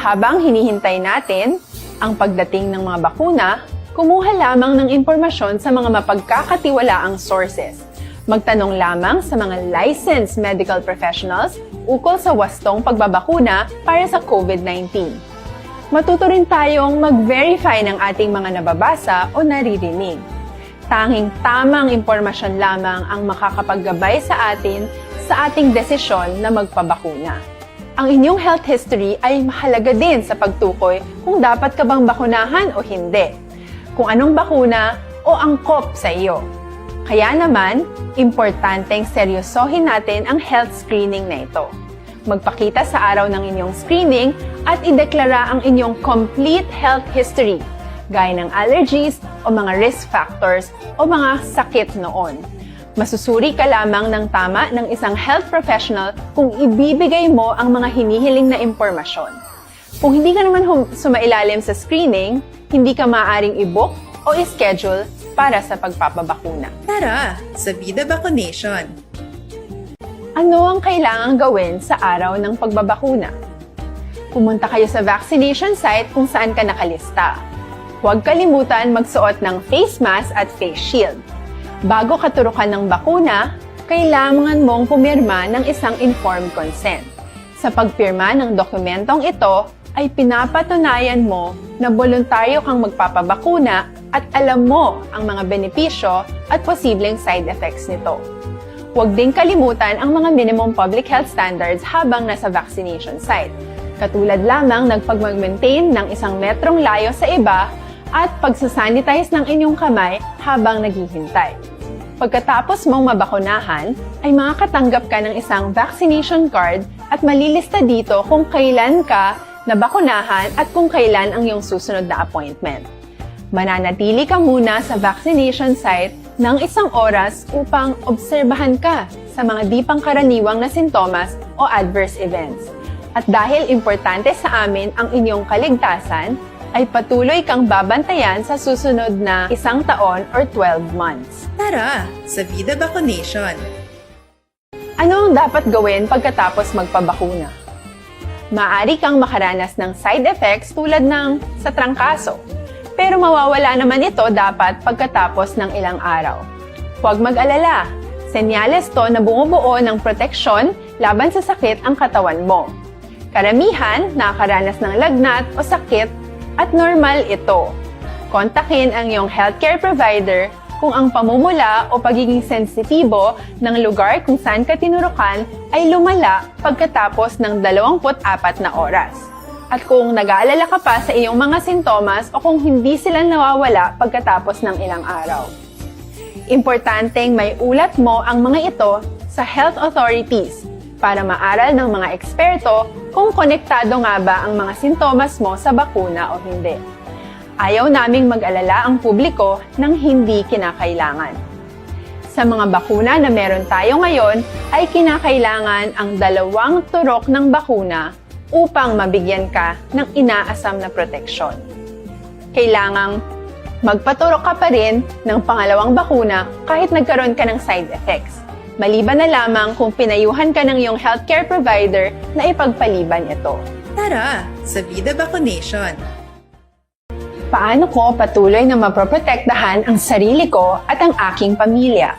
Habang hinihintay natin ang pagdating ng mga bakuna, kumuha lamang ng impormasyon sa mga mapagkakatiwalaang sources. Magtanong lamang sa mga licensed medical professionals ukol sa wastong pagbabakuna para sa COVID nineteen. Matuto rin tayong mag-verify ng ating mga nababasa o naririnig. Tanging tamang impormasyon lamang ang makakapaggabay sa atin sa ating desisyon na magpabakuna. Ang inyong health history ay mahalaga din sa pagtukoy kung dapat ka bang bakunahan o hindi, kung anong bakuna o angkop sa iyo. Kaya naman, importanteng seryosohin natin ang health screening na ito. Magpakita sa araw ng inyong screening at ideklara ang inyong complete health history, gaya ng allergies o mga risk factors o mga sakit noon. Masusuri ka lamang ng tama ng isang health professional kung ibibigay mo ang mga hinihiling na impormasyon. Kung hindi ka naman hum- sumailalim sa screening, hindi ka maaaring i-book o i-schedule para sa pagpapabakuna. Tara sa Vida Vaccination! Ano ang kailangang gawin sa araw ng pagbabakuna? Pumunta kayo sa vaccination site kung saan ka nakalista. Huwag kalimutan magsuot ng face mask at face shield. Bago katurukan ng bakuna, kailangan mong pumirma ng isang informed consent. Sa pagpirma ng dokumentong ito, ay pinapatunayan mo na boluntaryo kang magpapabakuna at alam mo ang mga benepisyo at posibleng side effects nito. Huwag ding kalimutan ang mga minimum public health standards habang nasa vaccination site, katulad lamang ng pagmag-maintain ng isang metrong layo sa iba at pagsasanitize ng inyong kamay habang naghihintay. Pagkatapos mong mabakunahan, ay makakatanggap ka ng isang vaccination card at malilista dito kung kailan ka nabakunahan at kung kailan ang iyong susunod na appointment. Mananatili ka muna sa vaccination site ng isang oras upang obserbahan ka sa mga di pangkaraniwang na sintomas o adverse events. At dahil importante sa amin ang inyong kaligtasan, ay patuloy kang babantayan sa susunod na isang taon or twelve months. Tara sa Vida Vaccination! Ano ang dapat gawin pagkatapos magpabakuna? Maaari kang makaranas ng side effects tulad ng sa trangkaso, pero mawawala naman ito dapat pagkatapos ng ilang araw. Huwag mag-alala, senyales to na bumubuo ng proteksyon laban sa sakit ang katawan mo. Karamihan nakakaranas ng lagnat o sakit at normal ito. Kontakin ang iyong healthcare provider kung ang pamumula o pagiging sensitibo ng lugar kung saan ka tinurukan ay lumala pagkatapos ng dalawampu't apat na oras. At kung nag-aalala ka pa sa iyong mga sintomas o kung hindi sila nawawala pagkatapos ng ilang araw. Importanteng maiulat mo ang mga ito sa health authorities para maaral ng mga eksperto kung konektado nga ba ang mga sintomas mo sa bakuna o hindi. Ayaw naming mag-alala ang publiko ng hindi kinakailangan. Sa mga bakuna na meron tayo ngayon, ay kinakailangan ang dalawang turok ng bakuna upang mabigyan ka ng inaasam na proteksyon. Kailangang magpaturok ka pa rin ng pangalawang bakuna kahit nagkaroon ka ng side effects, maliban na lamang kung pinayuhan ka ng iyong healthcare provider na ipagpaliban ito. Tara sa Vida Vaccination! Paano ko patuloy na mapoprotektahan ang sarili ko at ang aking pamilya?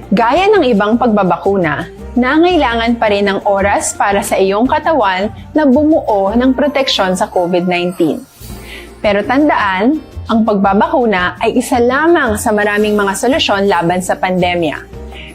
Gaya ng ibang pagbabakuna, nangailangan pa rin ng oras para sa iyong katawan na bumuo ng proteksyon sa COVID nineteen. Pero tandaan, ang pagbabakuna ay isa lamang sa maraming mga solusyon laban sa pandemya.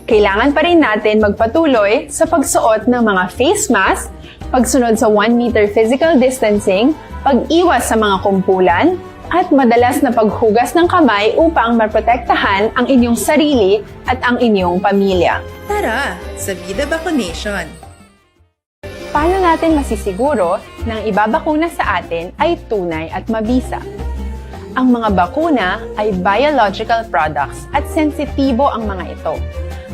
Kailangan pa rin natin magpatuloy sa pagsuot ng mga face mask, pagsunod sa one meter physical distancing, pag-iwas sa mga kumpulan, at madalas na paghugas ng kamay upang maprotektahan ang inyong sarili at ang inyong pamilya. Tara sa Vida Vaccination! Paano natin masisiguro na ang ibabakuna sa atin ay tunay at mabisa? Ang mga bakuna ay biological products at sensitibo ang mga ito.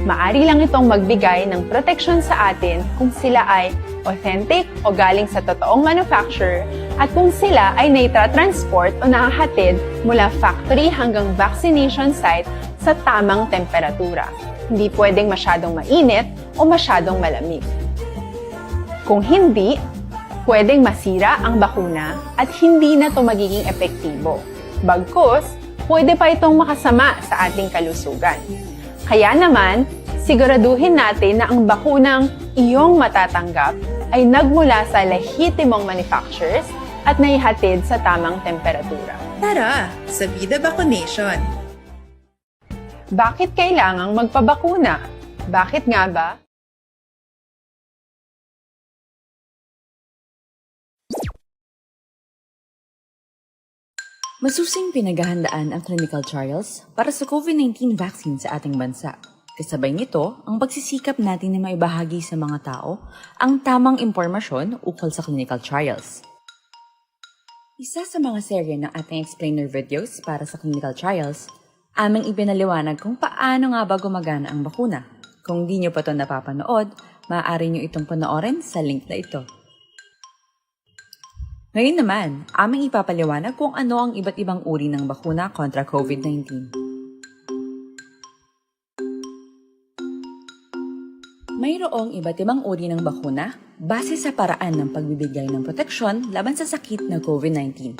Maari lang itong magbigay ng proteksyon sa atin kung sila ay authentic o galing sa totoong manufacturer at kung sila ay naitra-transport o nahahatid mula factory hanggang vaccination site sa tamang temperatura. Hindi pwedeng masyadong mainit o masyadong malamig. Kung hindi, pwedeng masira ang bakuna at hindi na ito magiging epektibo. Bagkus, pwede pa itong makasama sa ating kalusugan. Kaya naman, siguraduhin natin na ang bakunang iyong matatanggap ay nagmula sa lehitimong manufacturers at naihatid sa tamang temperatura. Tara sa Vida Vaccination! Bakit kailangang magpabakuna? Bakit nga ba? Masusing pinaghahandaan ang clinical trials para sa COVID nineteen vaccine sa ating bansa. Kasabay nito, ang pagsisikap natin na maibahagi sa mga tao ang tamang impormasyon ukol sa clinical trials. Isa sa mga serye ng ating explainer videos para sa clinical trials, aming ipinaliwanag kung paano nga ba gumagana ang bakuna. Kung di nyo pa to napapanood, maaari nyo itong panoorin sa link na ito. Ngayon naman, aming ipapaliwanag kung ano ang iba't ibang uri ng bakuna kontra COVID nineteen. Mayroong iba't ibang uri ng bakuna base sa paraan ng pagbibigay ng proteksyon laban sa sakit na COVID nineteen.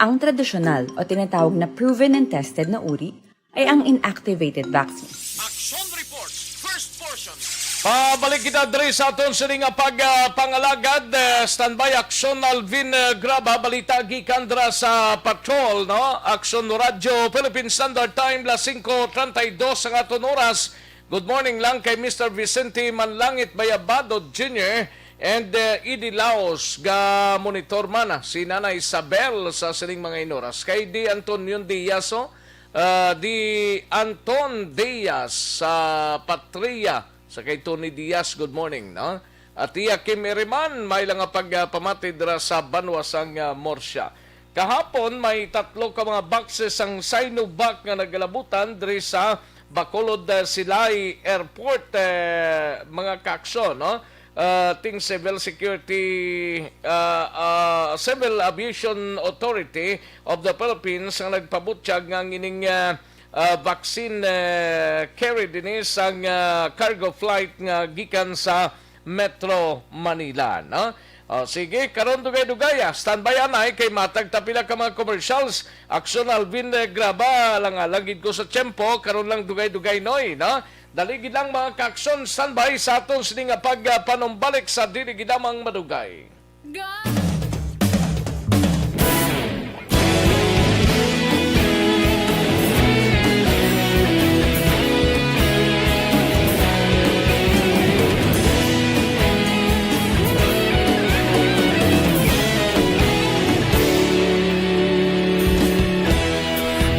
Ang tradisyonal o tinatawag na proven and tested na uri ay ang inactivated vaccine. Action Reports, first portion. Pabalik kita diri sa aton sini nga pag, ah, pangalagad. Eh, standby, Action Alvin, eh, Graba, balita gikan dira sa Patrol, no? Action Radio Philippine Standard Time, las singko treinta y dos ang aton oras. Good morning lang kay Mister Vicente Manlangit Bayabado Junior and, eh, Eddie Laos, ga monitor man, ah, si Nanay Isabel sa sining mga inoras. Kay Di Antonio Diaz, oh, ah, Di Anton Diaz sa Patria, sa kay Tony Diaz, good morning, no? At iya Kim Iriman, may lang nga pagpamati dira sa banwa sang, ah, Murcia. Kahapon, may tatlo ka mga boxes ang Sinovac nga nagalabutan diri sa Bacolod, ah, Silay Airport, eh, mga kaaksyon, no? Ah, ting Civil Security, ah, ah, Civil Aviation Authority of the Philippines ang nagpabutyag nga ang ining, ah, ah, vaccine, eh, carried ini sang, ah, cargo flight nga gikan sa Metro Manila, no? O, sige, karon dugay-dugay, ah. Standby anay kay matag ta pila ka mga commercials. Action Alvin, eh, Graba, alang-alang gid ko sa tiyempo, karon lang dugay-dugay, Noy, no? Dali gid lang, mga kaaksyon, standby sa aton sini nga pagpanumbalik sa dili gid lamang madugay.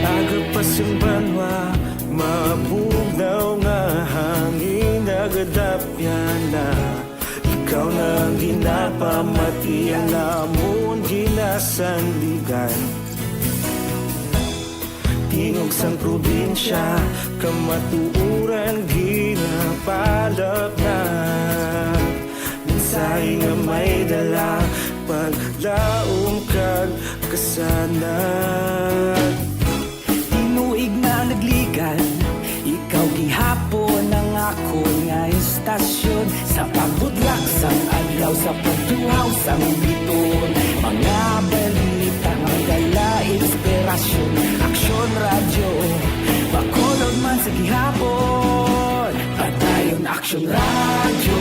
Aga pa sing banwa, mabugnaw nga hangin nagadapyan na. Ikaw na ang ginapamati, ang amon ginasandigan. Tingog sang probinsya, kamatuoran ginapalapnan. nga may dala paglaom kag kasanag. Tinuig na nagligan, ikaw gihapon ang akon nga istasyon. Sa pagbudlak sang adlaw, sa pagtuhaw sang biton, mga balita nga may dala inspirasyon. Aksyon Radyo, Bacolod man sa gihapon. Padayon Aksyon Radyo,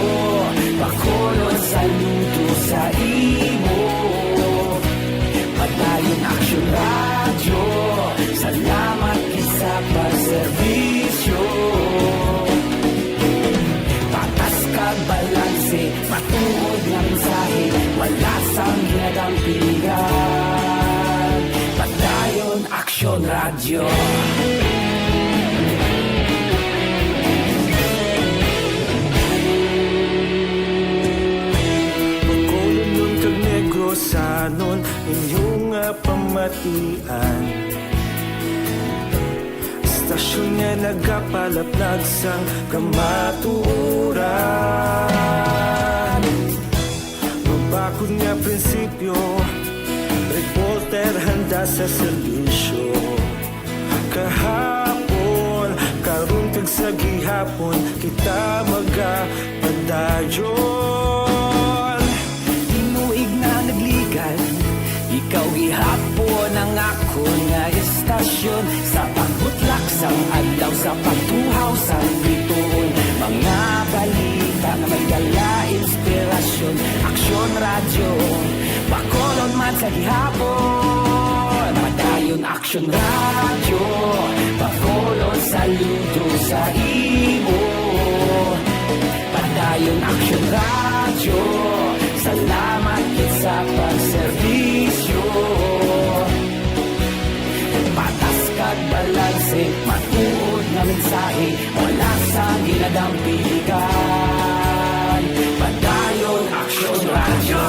Bacolod, saludo sa imo. Padayon Aksyon Radyo, salamat gid sa pagserbisyo. Patas kag balanse, matuod nga mensahe, wala sang ginadampigan. Padayon Aksyon Radyo. Bacolodnon kag Negrosanon, inyo nga pamatian. Istasyon nga nagapalaplag sang kamatuoran. Mabakod nga prinsipyo, reporter handa sa serbisyo. Kahapon, karon kag sa gihapon, kita magapadayon. Tinuig na nagligan, ikaw gihapon ang akon nga istasyon. Sa pagbutlak sang adlaw, sa pagtuhaw sang bituon, mga balita nga may dala inspirasyon. Aksyon Radyo, Bacolod man sa gihapon. Padayon Aksyon Radyo, Bacolod, saludo sa imo. Padayon Aksyon Radyo, salamat gid sa pagserbisyo. Patas kag balanse, matuod nga mensahe, wala sang ginadampigan. Padayon Aksyon Radyo.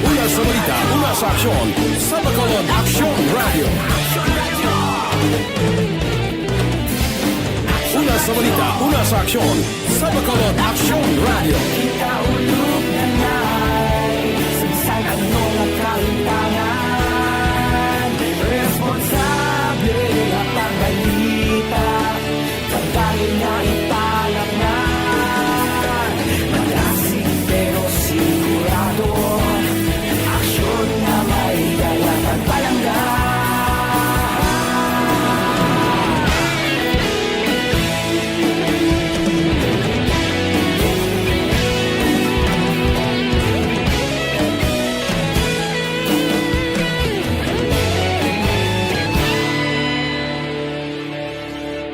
Una sa balita, una sa aksyon, sa Bacolod Aksyon Radyo. Una sa balita, una sa aksyon, sa Bacolod Aksyon Radyo. Ikaulog na na'y sa bisan ano nga kahimtangan. Responsable nga pagbalita, pagdali nga ipalaknan. Malasig pero sigurado, aksyon nga may dala pagpalangga.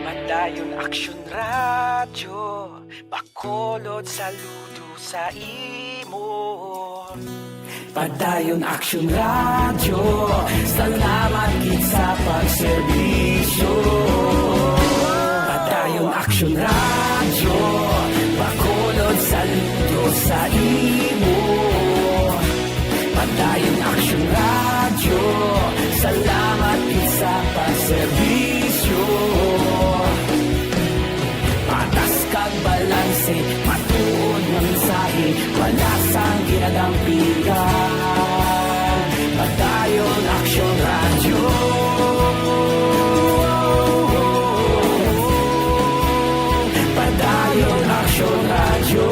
Padayon Aksyon Radyo, Bacolod, saludo sa imo. Padayon Aksyon Radyo, salamat gid sa pagserbisyo. Padayon Aksyon Radyo, Bacolod, saludo sa imo. Padayon Aksyon Radyo, salamat gid sa pagserbisyo. Patas kag balanse, matuod nga mensahe, wala sang ginadampigan. Padayon Aksyon Radyo. Padayon Aksyon Radyo.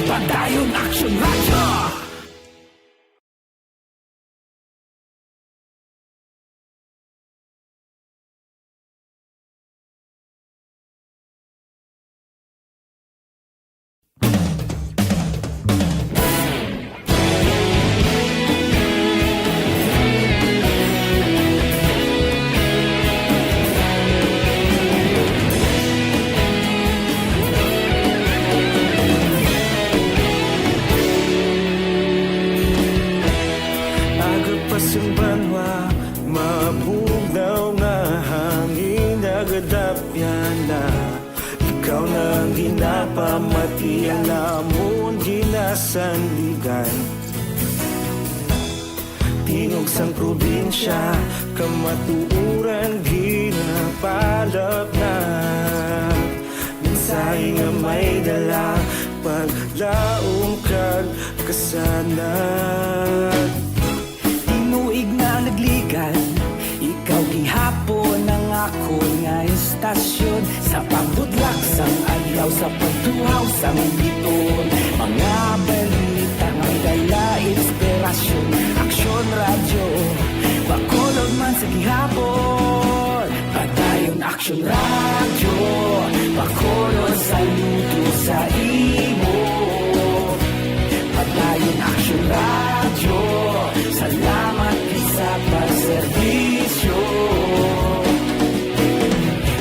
Padayon Aksyon Radyo. Aga pa sang banwa, mabugnaw nga hangin, nagadapyan na. Ikaw na ang ginapamati, ang amon ginasandigan. Di Tingog sang probinsya, kamatuoran ginapalapnag. Mensahe nga may dala, paglaom kag kasanag. Tinuig na nagligad, ikaw gihapon ang akon nga istasyon. Sa pagbutlak sang adlaw, sa pagtuhaw sang bituon, mga balita nga may dala inspirasyon. Aksyon Radyo, Bacolod man sa gihapon. Padayon Aksyon Radyo, Bacolod, saludo sa imo. Padayon Aksyon Radyo, salamat gid sa pagserbisyo.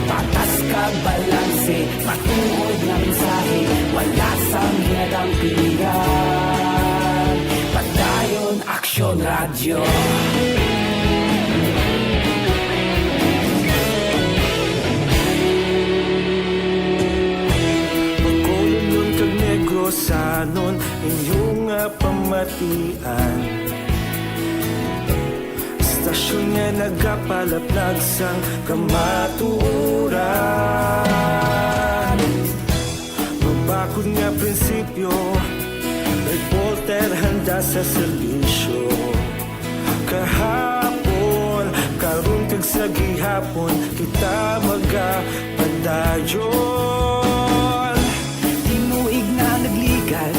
Patas kag balanse, matuod nga mensahe, wala sang ginadampigan. Padayon Aksyon Radyo. Bacolodnon kag Negrosanon, inyo nga pamatian. Istasyon nga nagapalaplag sang kamatuoran. Mabakod nga prinsipyo, reporter handa sa serbisyo. Kahapon, karon kag sa gihapon, kita magapadayon. Tinuig na nagligad,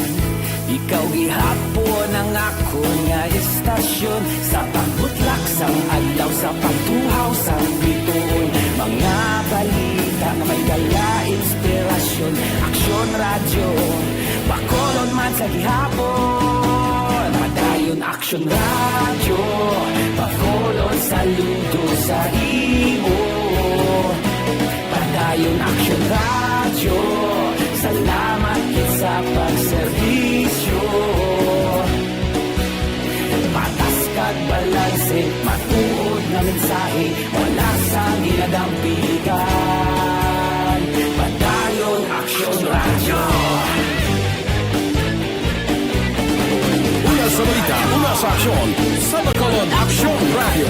ikaw gihapon ang akon nga istasyon. Sa pagbutlak sang adlaw, sa pagtuhaw sang bituon, mga balita nga may dala inspirasyon. Aksyon Radyo, Bacolod man sa gihapon. Padayon Aksyon Radyo, Bacolod, saludo sa imo. Padayon Aksyon Radyo, salamat gid sa pagserbisyo. Patas kag balanse, matuod nga mensahe, wala sang ginadampigan. Padayon Aksyon Radyo. Una sa balita, una sa aksyon, sa Bacolod Aksyon Radyo.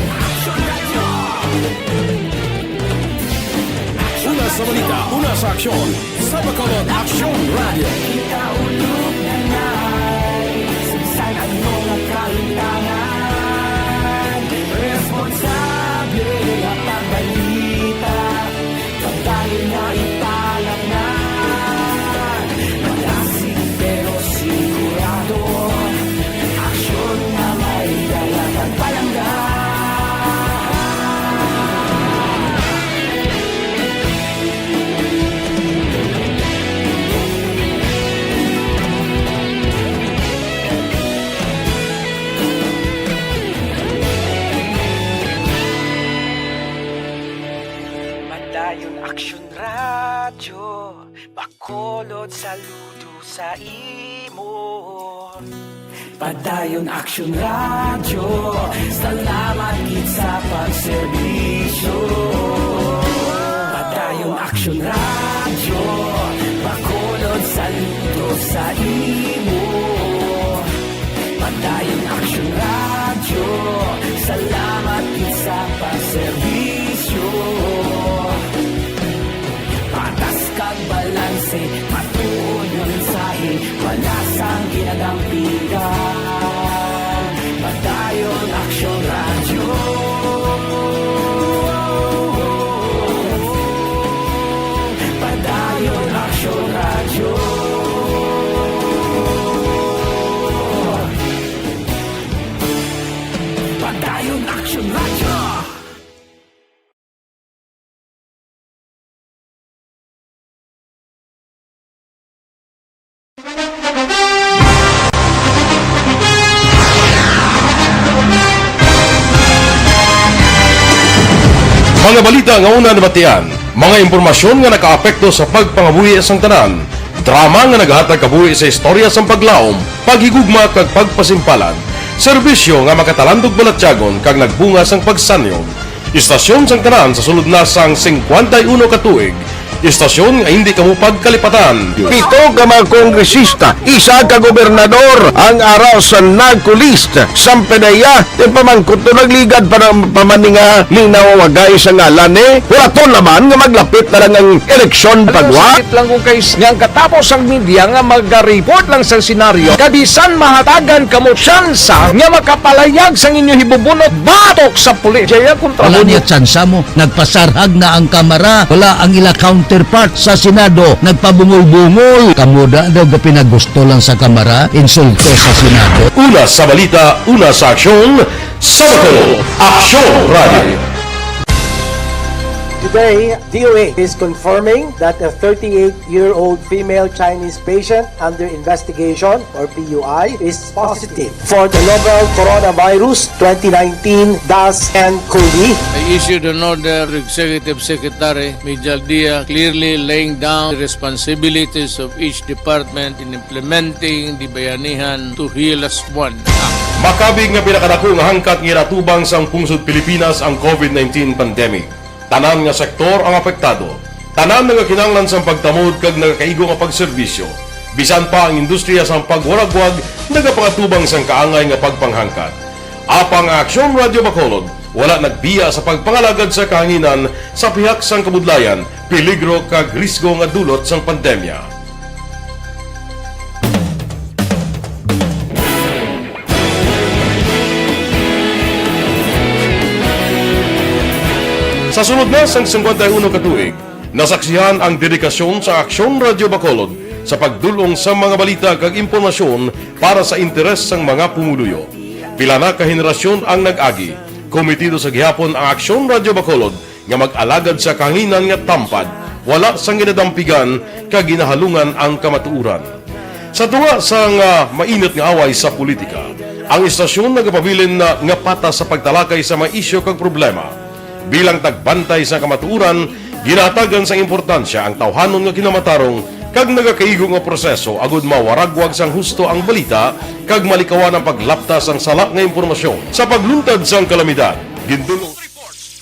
Una sa balita, una sa aksyon, sa Bacolod Aksyon Radyo. Kita ulog na nay, sa bisan ano nga kahitangan, responsable nga pagbalita. Padayon na ipalapngan, malasig pero sigurado. Aksyon nga may dala kag palangga. Padayon Aksyon Radyo, Bacolod, saludo sa imo. Padayon Aksyon Radyo, salamat gid sa pagserbisyo. Padayon Aksyon Radyo, Bacolod, saludo sa imo. Padayon Aksyon Radyo, salamat gid sa pagserbisyo. Patas kag balanse, matuod nga mensahe, wala sang ginadampigan. Padayon Aksyon Radyo. Padayon Aksyon Radyo. Padayon Aksyon Radyo. Mga balita nga una nabatian, mga impormasyon nga nakaapekto sa pagpangabuhi sang tanan, drama nga nagahatag kabuhi sa istorya sang paglaom, paghigugma kag pagpasimpalan, serbisyo nga makatalandog balatyagon kag nagbunga sang pagsanyog. Istasyon sang tanan sa sulod na sang singkwenta y uno ka tuig, Istasyon nga hindi kamo pagkalipatan. Pito ka mga kongresista, isa ka gobernador ang ara sa narco list. Sampanaya, ipamangkot to nagligad pa ng pamaninga linaw wagay sa ngalan ni Huraton naman nga maglapit na lang ang eleksyon pagwa. Sakit lang kung kay nga ang katapos ang media nga mag-report lang sa senaryo, kabisan mahatagan kamo tsansa nga makapalayag sang inyo hibubunot batok sa pulis. Jaya kontra Wala mo. Niya tsansa mo. Nagpasarhag na ang kamara. Wala ang ila counterpart sa Senado. Nagpabungol-bungol. Kamo da daw ga pinagusto lang sa kamara. Insulto sa Senado. Una sa balita, una sa aksyon, sa Bacolod, Aksyon Radio. Today, D O A is confirming that a thirty-eight-year-old female Chinese patient under investigation, or P U I, is positive for the novel coronavirus twenty nineteen dash N cov. I issued an order to Executive Secretary Major Dia, clearly laying down the responsibilities of each department in implementing the Bayanihan to Heal Us One Act. Makabig nga pinakadako nga hangkat nga ginatubang sang pungsod Pilipinas ang covid nineteen pandemic. Tanan nga sektor ang apektado. Tanan nagakinahanglan sang pagtamod kag nagakaigo nga pagserbisyo. Bisan pa ang industriya sang pagwaragwag nagapangatubang sang kaangay nga pagpanghangkat. Apang ang Aksyon Radio Bacolod wala nagbiya sa pagpangalagad sa kahanginan sa pihak sang kabudlayan, peligro kag risgo nga dulot sang pandemya. Sa sulod na sang singkwenta y uno ka tuig, nasaksihan ang dedikasyon sa Aksyon Radio Bacolod sa pagdul-ong sa mga balita kag impormasyon para sa interes sang mga pumuluyo. Pila na ka henerasyon ang nag-agi. Komitido sa gihapon ang Aksyon Radio Bacolod nga mag-alagad sa kahanginan nga tampad, wala sang ginadampigan kag ginahalungan ang kamatuoran. Sa tunga sang, ah, mainit nga away sa politika, ang istasyon nagapabilin na nga patas sa pagtalakay sa mga isyu kag problema. Bilang tagbantay sa kamatuoran, ginahatagan sang importansya ang tawhanon nga kinamatarong kag nagakaigo nga proseso agud mawaragwag sang husto ang balita kag malikawan ang paglapta sang sala nga impormasyon. Sa pagluntad sang kalamidad, gindul-ong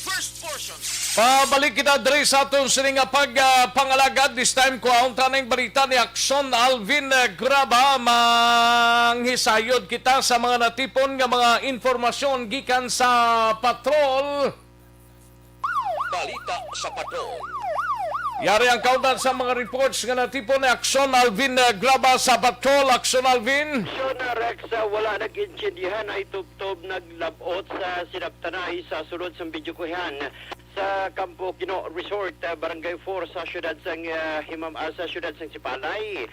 First portion. Pabalik kita diri sa aton sini nga pag, ah, pangalagad. This time, kuhaon ta ning balita ni Aksyon Alvin, ah, Graba. Manghisayod kita sa mga natipon nga mga impormasyon gikan sa patrol. Balita sa patrol. Yari ang kauntan sa mga reports nga natipon ni Aksyon Alvin, ah, Graba sa patrol. Aksyon Alvin. Aksyon, ah, Rex, ah, wala nag-intindihan ay tubtob naglab-ot sa sinabtanay sa sulod sang Bidyokuhan sa Campo Kino Resort, ah, Barangay four sa siyudad sang, ah, Himam-, ah, sa siyudad sang Sipalay.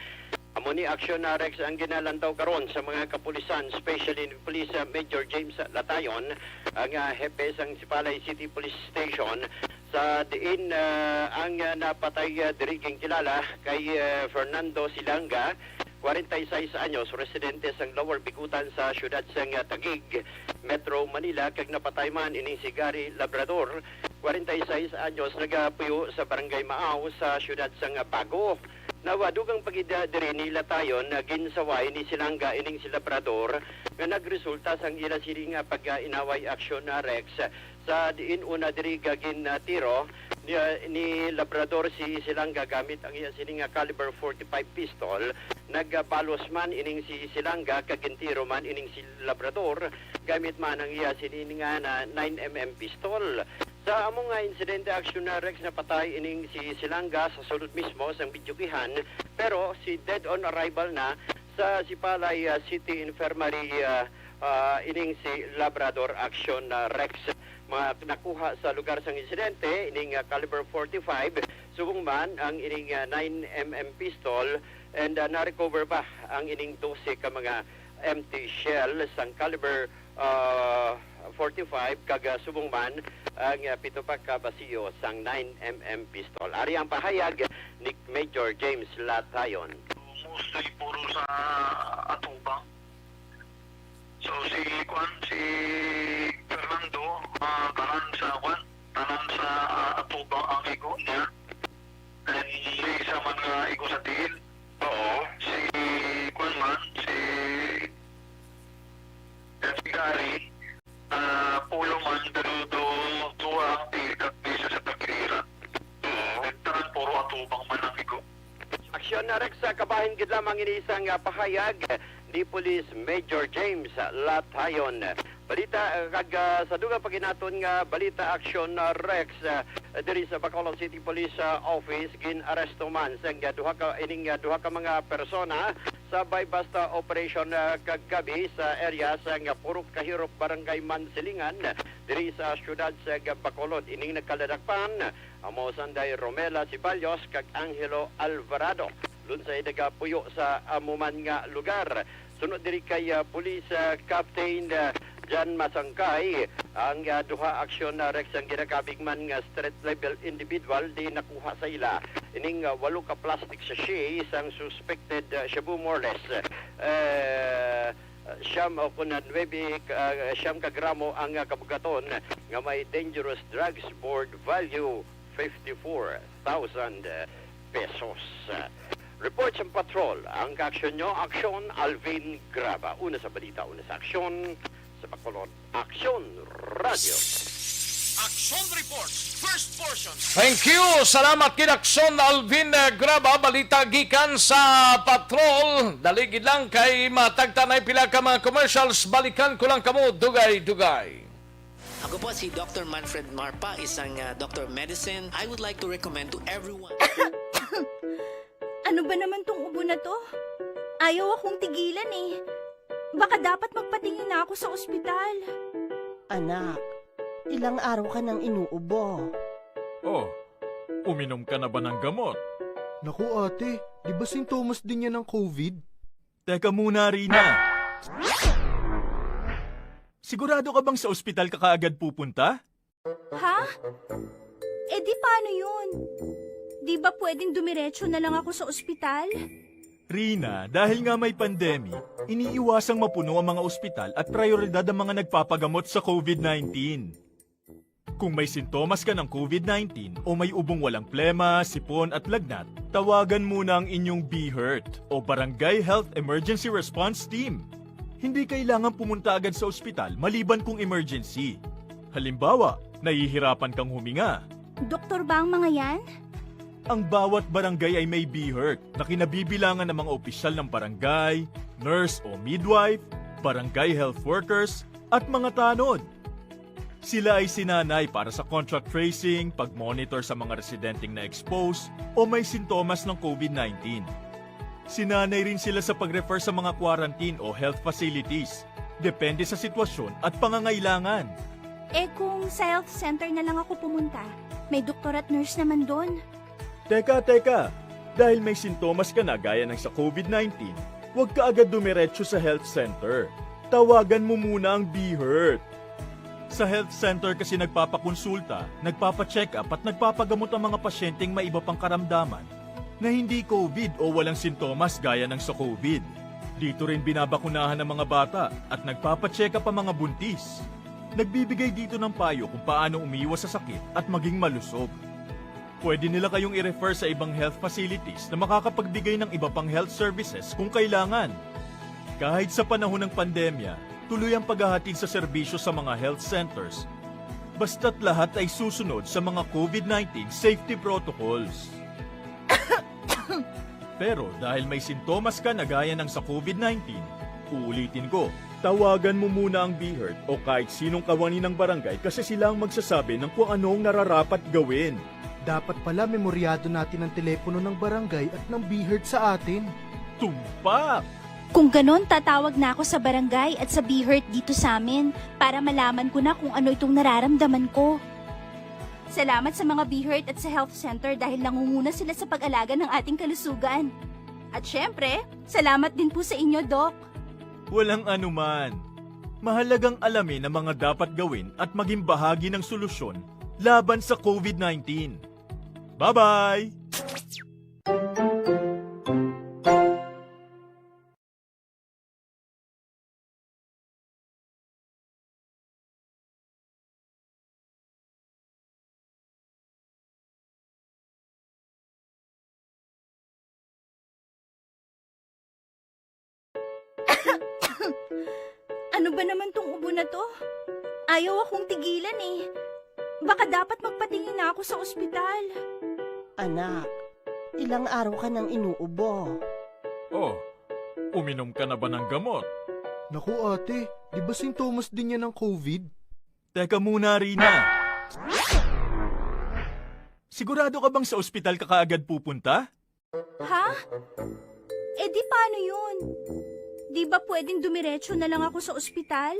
Amo ni Aksyon na Rex ang ginalantaw karon sa mga kapulisan, especially ni Police, ah, Major James Latayon, ang, ah, hepe sang Sipalay City Police Station, sa diin, ah, ang, ah, napatay, ah, diri ginkilala kay, ah, Fernando Silanga, kwarenta y seis anyos, residente sang Lower Bigutan sa siyudad sang, ah, Taguig, Metro Manila, kag napatay man ining si Gary Labrador, kwarenta y seis anyos, nagapuyo sa Barangay Maaw sa siyudad sang Bago. Nawa, dugang pa gid, ah, diri ni Latayon, ah, ginsaway ni Silanga ining si Labrador nga nagresulta sang ila sini nga pag-inaway aksyon na Rex. Sa diin una diri ga gin, ah, tiro ni, ah, ni Labrador si Silanga gamit ang iya sini nga caliber forty-five pistol, nagbalos man ining si Silanga kag gintiro man ining si Labrador gamit man ang iya sini nga na nine M M pistol. Sa amo nga insidente, aksyon na Rex, napatay ining si Silanga sa sulod mismo sang Bidyokihan, pero si dead on arrival na sa Sipalay, ah, City Infirmary, ah, ah, ining si Labrador, aksyon na Rex. Mga nakuha sa lugar sang insidente, ining, ah, caliber forty-five, subong man ang ining, ah, nine M M pistol, and, ah, na-recover pa ang ining dose ka mga empty shell sang caliber, ah, forty-five, kag, ah, subong man ang, ah, pito pa ka basiyo sang nine M M pistol. Ari ang pahayag ni Major James Latayon. Mostly puro sa atubang. So, si, kuan, si Fernando, ah, tanan sa, kuan, tanan sa, ah, atubang ang igo niya. And may isa man nga igo sa tiil. Oo. Si, kuan man, si, si Gary, ah, pulo man, pero do, duha ang tiil kag may isa sa tagiliran. Oo. And tanan puro ang Bahin gid lamang ini sang, ah, pahayag ni Police Major James Latayon. Balita, ah, kag, ah, sa dugang paginaton nga balita, aksyon, ah, Rex, ah, diri sa Bacolod City Police, ah, Office, gin-aresto man sang, ah, duha ka, ining, ah, duha ka mga persona sa buy-bust, ah, operation, ah, kagabi sa area sang, ah, Purok Kahirop, Barangay Mansilingan, diri sa siyudad sang, ah, Bacolod. Ining nagkaladakpan amo sanday Romela Ceballos kag Angelo Alvarado. Lunsay nagapuyo sa amo man nga lugar. Sunod diri kay, ah, Police, ah, Captain, ah, Jan Masangkay, ang, ah, duha aksyon, ah, Rex, ang ginakabig man nga street level individual di nakuha sa ila. Ining, ah, walo ka plastic sachet sang suspected, ah, shabu, more or less, eh, siyam o kun nuebe, ah, siyam ka gramo ang, ah, kabugaton nga may dangerous drugs, board value fifty-four thousand pesos. Report sa patrol, ang kaaksyon nyo, Aksyon Alvin Graba. Una sa balita, una sa aksyon, sa Bacolod, Aksyon Radio. Action Report, first portion. Thank you. Salamat kid Aksyon Alvin, eh, Graba. Balita gikan sa patrol. Dali gid lang kay matagtanay pila ka mga commercials. Balikan ko lang kamo, dugay-dugay. Ako po si Doctor Manfred Marpa, isang, ah, Doctor of Medicine. I would like to recommend to everyone. Ano ba naman tong ubo na to? Ayaw akong tigilan eh. Baka dapat magpatingin na ako sa ospital. Anak, ilang araw ka nang inuubo. Oh, uminom ka na ba ng gamot? Naku, ate, di ba sintomas din yan ng covid? Teka muna, Rina. Sigurado ka bang sa ospital ka kaagad pupunta? Ha? Eh di paano yun? Di ba pwedeng dumiretso na lang ako sa ospital? Rina, dahil nga may pandemic, iniiwasang mapuno ang mga ospital at prioridad ang mga nagpapagamot sa covid nineteen. Kung may sintomas ka ng covid nineteen o may ubong walang plema, sipon at lagnat, tawagan muna ang inyong BHERT o Barangay Health Emergency Response Team. Hindi kailangan pumunta agad sa ospital maliban kung emergency. Halimbawa, nahihirapan kang huminga. Doktor ba ang mga yan? Ang bawat barangay ay may BHERT na kinabibilangan ng mga opisyal ng barangay, nurse o midwife, barangay health workers, at mga tanod. Sila ay sinanay para sa contact tracing, pag-monitor sa mga residenteng na-expose o may sintomas ng covid nineteen. Sinanay rin sila sa pag-refer sa mga quarantine o health facilities, depende sa sitwasyon at pangangailangan. Eh, kung sa health center na lang ako pumunta, may doktor at nurse naman doon. Teka, teka! Dahil may sintomas ka na gaya ng sa covid nineteen, huwag ka agad dumiretso sa health center. Tawagan mo muna ang BHERT. Sa health center kasi nagpapakonsulta, nagpapacheck-up at nagpapagamot ang mga pasyenteng may iba pang karamdaman na hindi covid o walang sintomas gaya ng sa covid. Dito rin binabakunahan ang mga bata at nagpapacheck-up ang mga buntis. Nagbibigay dito ng payo kung paano umiwas sa sakit at maging malusog. Pwede nila kayong i-refer sa ibang health facilities na makakapagbigay ng iba pang health services kung kailangan. Kahit sa panahon ng pandemya, tuloy ang paghahatid sa serbisyo sa mga health centers, basta't lahat ay susunod sa mga covid nineteen safety protocols. Pero dahil may sintomas ka na gaya ng sa covid nineteen, uulitin ko, tawagan mo muna ang BHERT o kahit sinong kawani ng barangay kasi sila ang magsasabi ng kung ano ang nararapat gawin. Dapat pala memoryado natin ang telepono ng barangay at ng BHERT sa atin. Tumpak! Kung ganon, tatawag na ako sa barangay at sa BHERT dito sa amin para malaman ko na kung ano itong nararamdaman ko. Salamat sa mga BHERT at sa health center dahil nangunguna sila sa pag-alaga ng ating kalusugan. At syempre, salamat din po sa inyo, Doc. Walang anuman. Mahalagang alamin ang mga dapat gawin at maging bahagi ng solusyon laban sa covid nineteen. Bye-bye! Ano ba naman tong ubo na to? Ayaw akong tigilan eh. Baka dapat magpatingin na ako sa ospital. Anak, ilang araw ka nang inuubo. Oh, uminom ka na ba ng gamot? Naku ate, di ba sintomas din yan ng COVID? Teka muna, Rina. Sigurado ka bang sa ospital ka kaagad pupunta? Ha? Eh di paano yun? Di ba pwedeng dumiretso na lang ako sa ospital?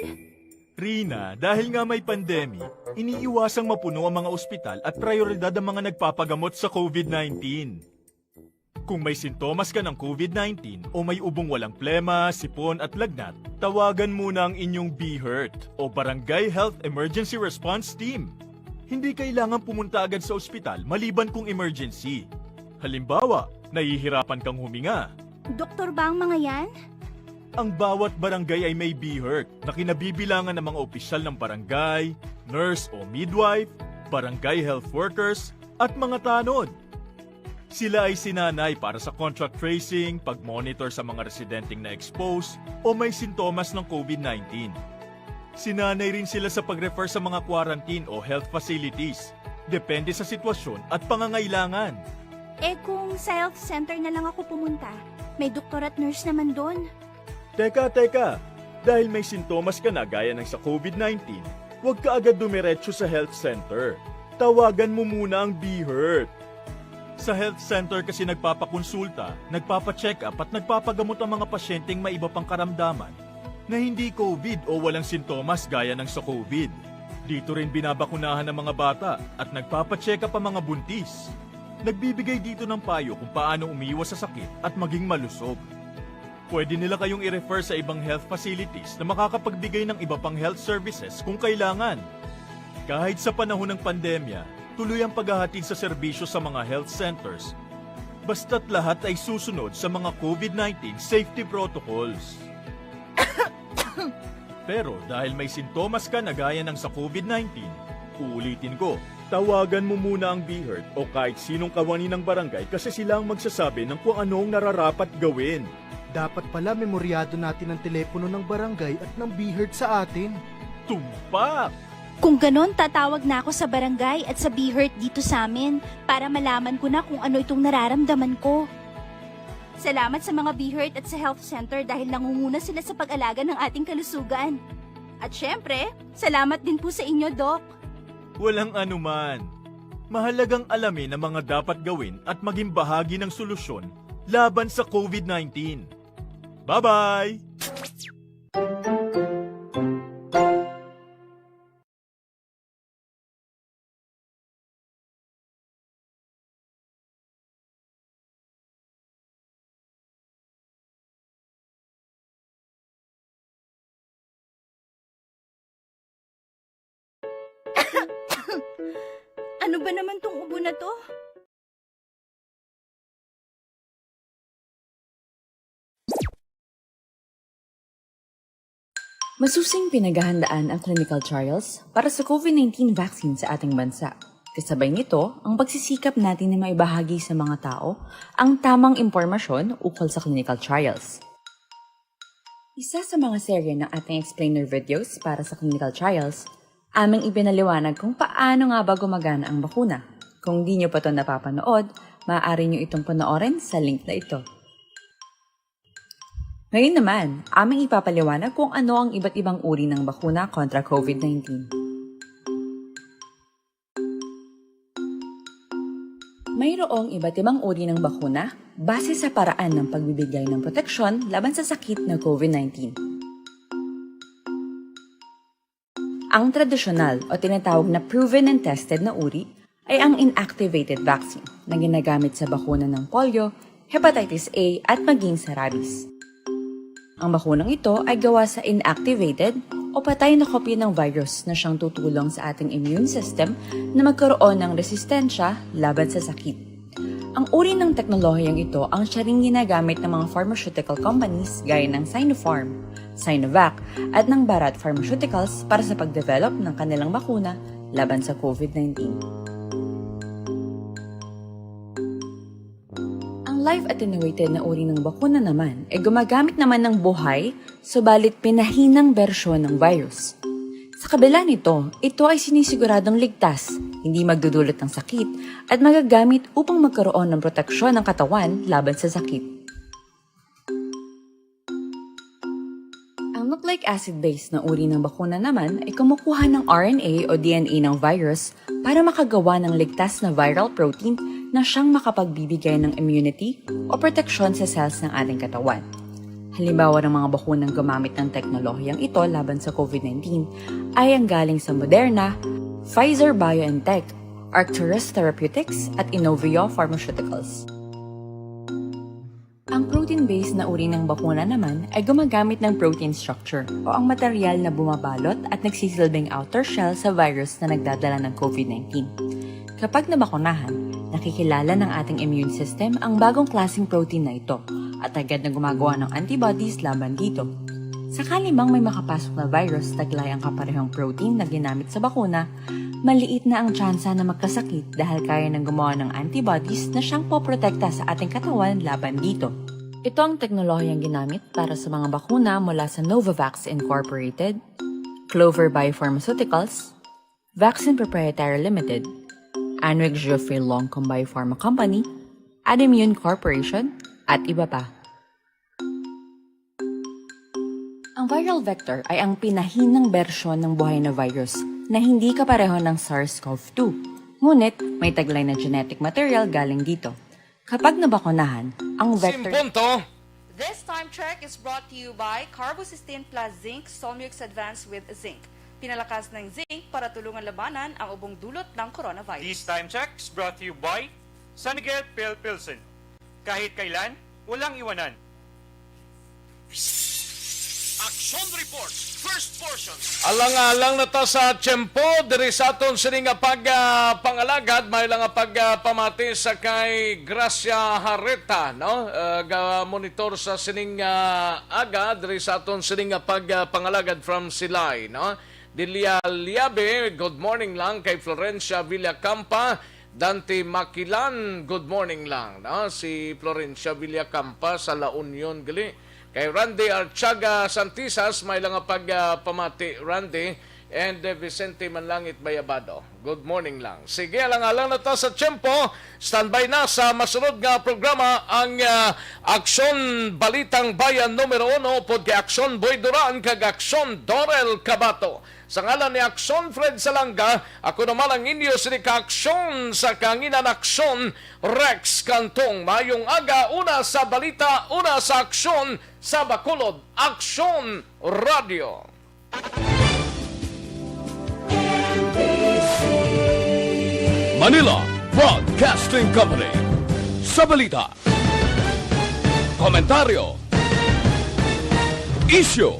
Rina, dahil nga may pandemic, iniiwasang mapuno ang mga ospital at prioridad ang mga nagpapagamot sa COVID nineteen. Kung may sintomas ka ng COVID nineteen o may ubong walang plema, sipon at lagnat, tawagan muna ang inyong BHERT o Barangay Health Emergency Response Team. Hindi kailangan pumunta agad sa ospital maliban kung emergency. Halimbawa, nahihirapan kang huminga. Doktor ba ang mga yan? Ang bawat barangay ay may BHERT na kinabibilangan ng mga opisyal ng barangay, nurse o midwife, barangay health workers, at mga tanod. Sila ay sinanay para sa contact tracing, pag-monitor sa mga residenteng na-expose o may sintomas ng COVID nineteen. Sinanay rin sila sa pag-refer sa mga quarantine o health facilities, depende sa sitwasyon at pangangailangan. Eh kung sa health center na lang ako pumunta, may doktor at nurse naman doon. Teka, teka! Dahil may sintomas ka na gaya ng sa COVID nineteen, huwag ka agad dumiretso sa health center. Tawagan mo muna ang BHERT. Sa health center kasi nagpapakonsulta, nagpapacheck-up at nagpapagamot ang mga pasyenteng may iba pang karamdaman na hindi COVID o walang sintomas gaya ng sa COVID. Dito rin binabakunahan ang mga bata at nagpapacheck-up ang mga buntis. Nagbibigay dito ng payo kung paano umiwas sa sakit at maging malusog. Pwede nila kayong i-refer sa ibang health facilities na makakapagbigay ng iba pang health services kung kailangan. Kahit sa panahon ng pandemya, tuloy ang paghahatid sa serbisyo sa mga health centers, basta't lahat ay susunod sa mga COVID nineteen safety protocols. Pero dahil may sintomas ka na gaya ng sa COVID nineteen, uulitin ko, tawagan mo muna ang BHERT o kahit sinong kawani ng barangay kasi sila ang magsasabi ng kung ano ang nararapat gawin. Dapat pala memoryado natin ang telepono ng barangay at ng BHERT sa atin. Tumpak! Kung ganon, tatawag na ako sa barangay at sa BHERT dito sa amin para malaman ko na kung ano itong nararamdaman ko. Salamat sa mga BHERT at sa health center dahil nangunguna sila sa pag-alaga ng ating kalusugan. At syempre, salamat din po sa inyo, Doc. Walang anuman. Mahalagang alamin ang mga dapat gawin at maging bahagi ng solusyon laban sa COVID nineteen. Bye-bye! Ano ba naman tong ubo na to? Masusing pinaghahandaan ang clinical trials para sa COVID nineteen vaccine sa ating bansa. Kasabay nito, ang pagsisikap natin na maibahagi sa mga tao ang tamang impormasyon ukol sa clinical trials. Isa sa mga serye ng ating explainer videos para sa clinical trials, aming ipinaliwanag kung paano nga ba gumagana ang bakuna. Kung di nyo pa to napapanood, maaari nyo itong panoorin sa link na ito. Ngayon naman, aming ipapaliwanag kung ano ang iba't ibang uri ng bakuna kontra COVID nineteen. Mayroong iba't ibang uri ng bakuna base sa paraan ng pagbibigay ng proteksyon laban sa sakit na COVID nineteen. Ang tradisyonal o tinatawag na proven and tested na uri ay ang inactivated vaccine na ginagamit sa bakuna ng polio, hepatitis A at maging sa rabies. Ang bakunang ito ay gawa sa inactivated o patay na kopya ng virus na siyang tutulong sa ating immune system na magkaroon ng resistensya laban sa sakit. Ang uri ng teknolohiyang ito ang siya ring ginagamit ng mga pharmaceutical companies gaya ng Sinopharm, Sinovac, at ng Bharat Pharmaceuticals para sa pag-develop ng kanilang bakuna laban sa COVID nineteen. Ang live attenuated na uri ng bakuna naman ay gumagamit naman ng buhay, subalit pinahinang bersyon ng virus. Sa kabila nito, ito ay sinisiguradong ligtas, hindi magdudulot ng sakit, at magagamit upang magkaroon ng proteksyon ng katawan laban sa sakit. Nucleic acid-based na uri ng bakuna naman ay kumukuha ng R N A o D N A ng virus para makagawa ng ligtas na viral protein na siyang makapagbibigay ng immunity o proteksyon sa cells ng ating katawan. Halimbawa ng mga bakunang gumamit ng teknolohiyang ito laban sa COVID nineteen ay ang galing sa Moderna, Pfizer-BioNTech, Arcturus Therapeutics at Inovio Pharmaceuticals. Ang protein-based na uri ng bakuna naman ay gumagamit ng protein structure o ang material na bumabalot at nagsisilbing outer shell sa virus na nagdadala ng COVID nineteen. Kapag nabakunahan, nakikilala ng ating immune system ang bagong klaseng protein na ito at agad na gumagawa ng antibodies laban dito. Sakali mang may makapasok na virus taglay ang kaparehong protein na ginamit sa bakuna, maliit na ang tsansa na magkasakit dahil kaya nang gumawa ng antibodies na siyang poprotekta sa ating katawan laban dito. Ito ang teknolohiyang ginamit para sa mga bakuna mula sa Novavax Incorporated, Clover Biopharmaceuticals, Vaccine Proprietary Limited, Anric Geoffrey Longcom Biopharma Company, Adimmune Corporation, at iba pa. Ang viral vector ay ang pinahinang bersyon ng buhay na virus na hindi kapareho ng SARS-CoV two. Ngunit may taglay na genetic material galing dito. Kapag nabakunahan, ang vector Punto. This time check is brought to you by Carbocysteine Plus Zinc Solmux Advanced with Zinc. Pinalakas ng zinc para tulungan labanan ang ubong dulot ng coronavirus. This time check is brought to you by San Miguel Pale Pilsen. Kahit kailan, walang iwanan. Action Report, first portion. Alang-alang na ta sa tiyempo diri sa aton sining nga pag ah, pangalagad, may lang nga pag ah, pamati sa kay Gracia Hareta, no? Ah, ga monitor sa sining ah, aga diri sa aton sining nga pag ah, pangalagad from Silay, no? Delia Liabe, good morning lang kay Florencia Villacampa, Dante Makilan, good morning lang, no? Si Florencia Villacampa sa La Union gali. Kay Randy Archaga Santisas, may lang nga pag ah, pamati, Randy, and eh, Vicente Manlangit Bayabado. Good morning lang. Sige, alang-alang na ta sa tiyempo. Standby na sa masunod nga programa ang ah, Aksyon Balitang Bayan numero uno, upod kay Aksyon Boy Duran kag Aksyon Dorel Cabato. Sa ngalan ni Aksyon Fred Salanga, ako naman ang inyo sini ka Aksyon sa Kanginan, Aksyon Rex Cantong. Mayong aga, una sa balita, una sa aksyon, sa Bacolod, Aksyon Radio. Manila Broadcasting Company. Sa balita, komentaryo, isyu,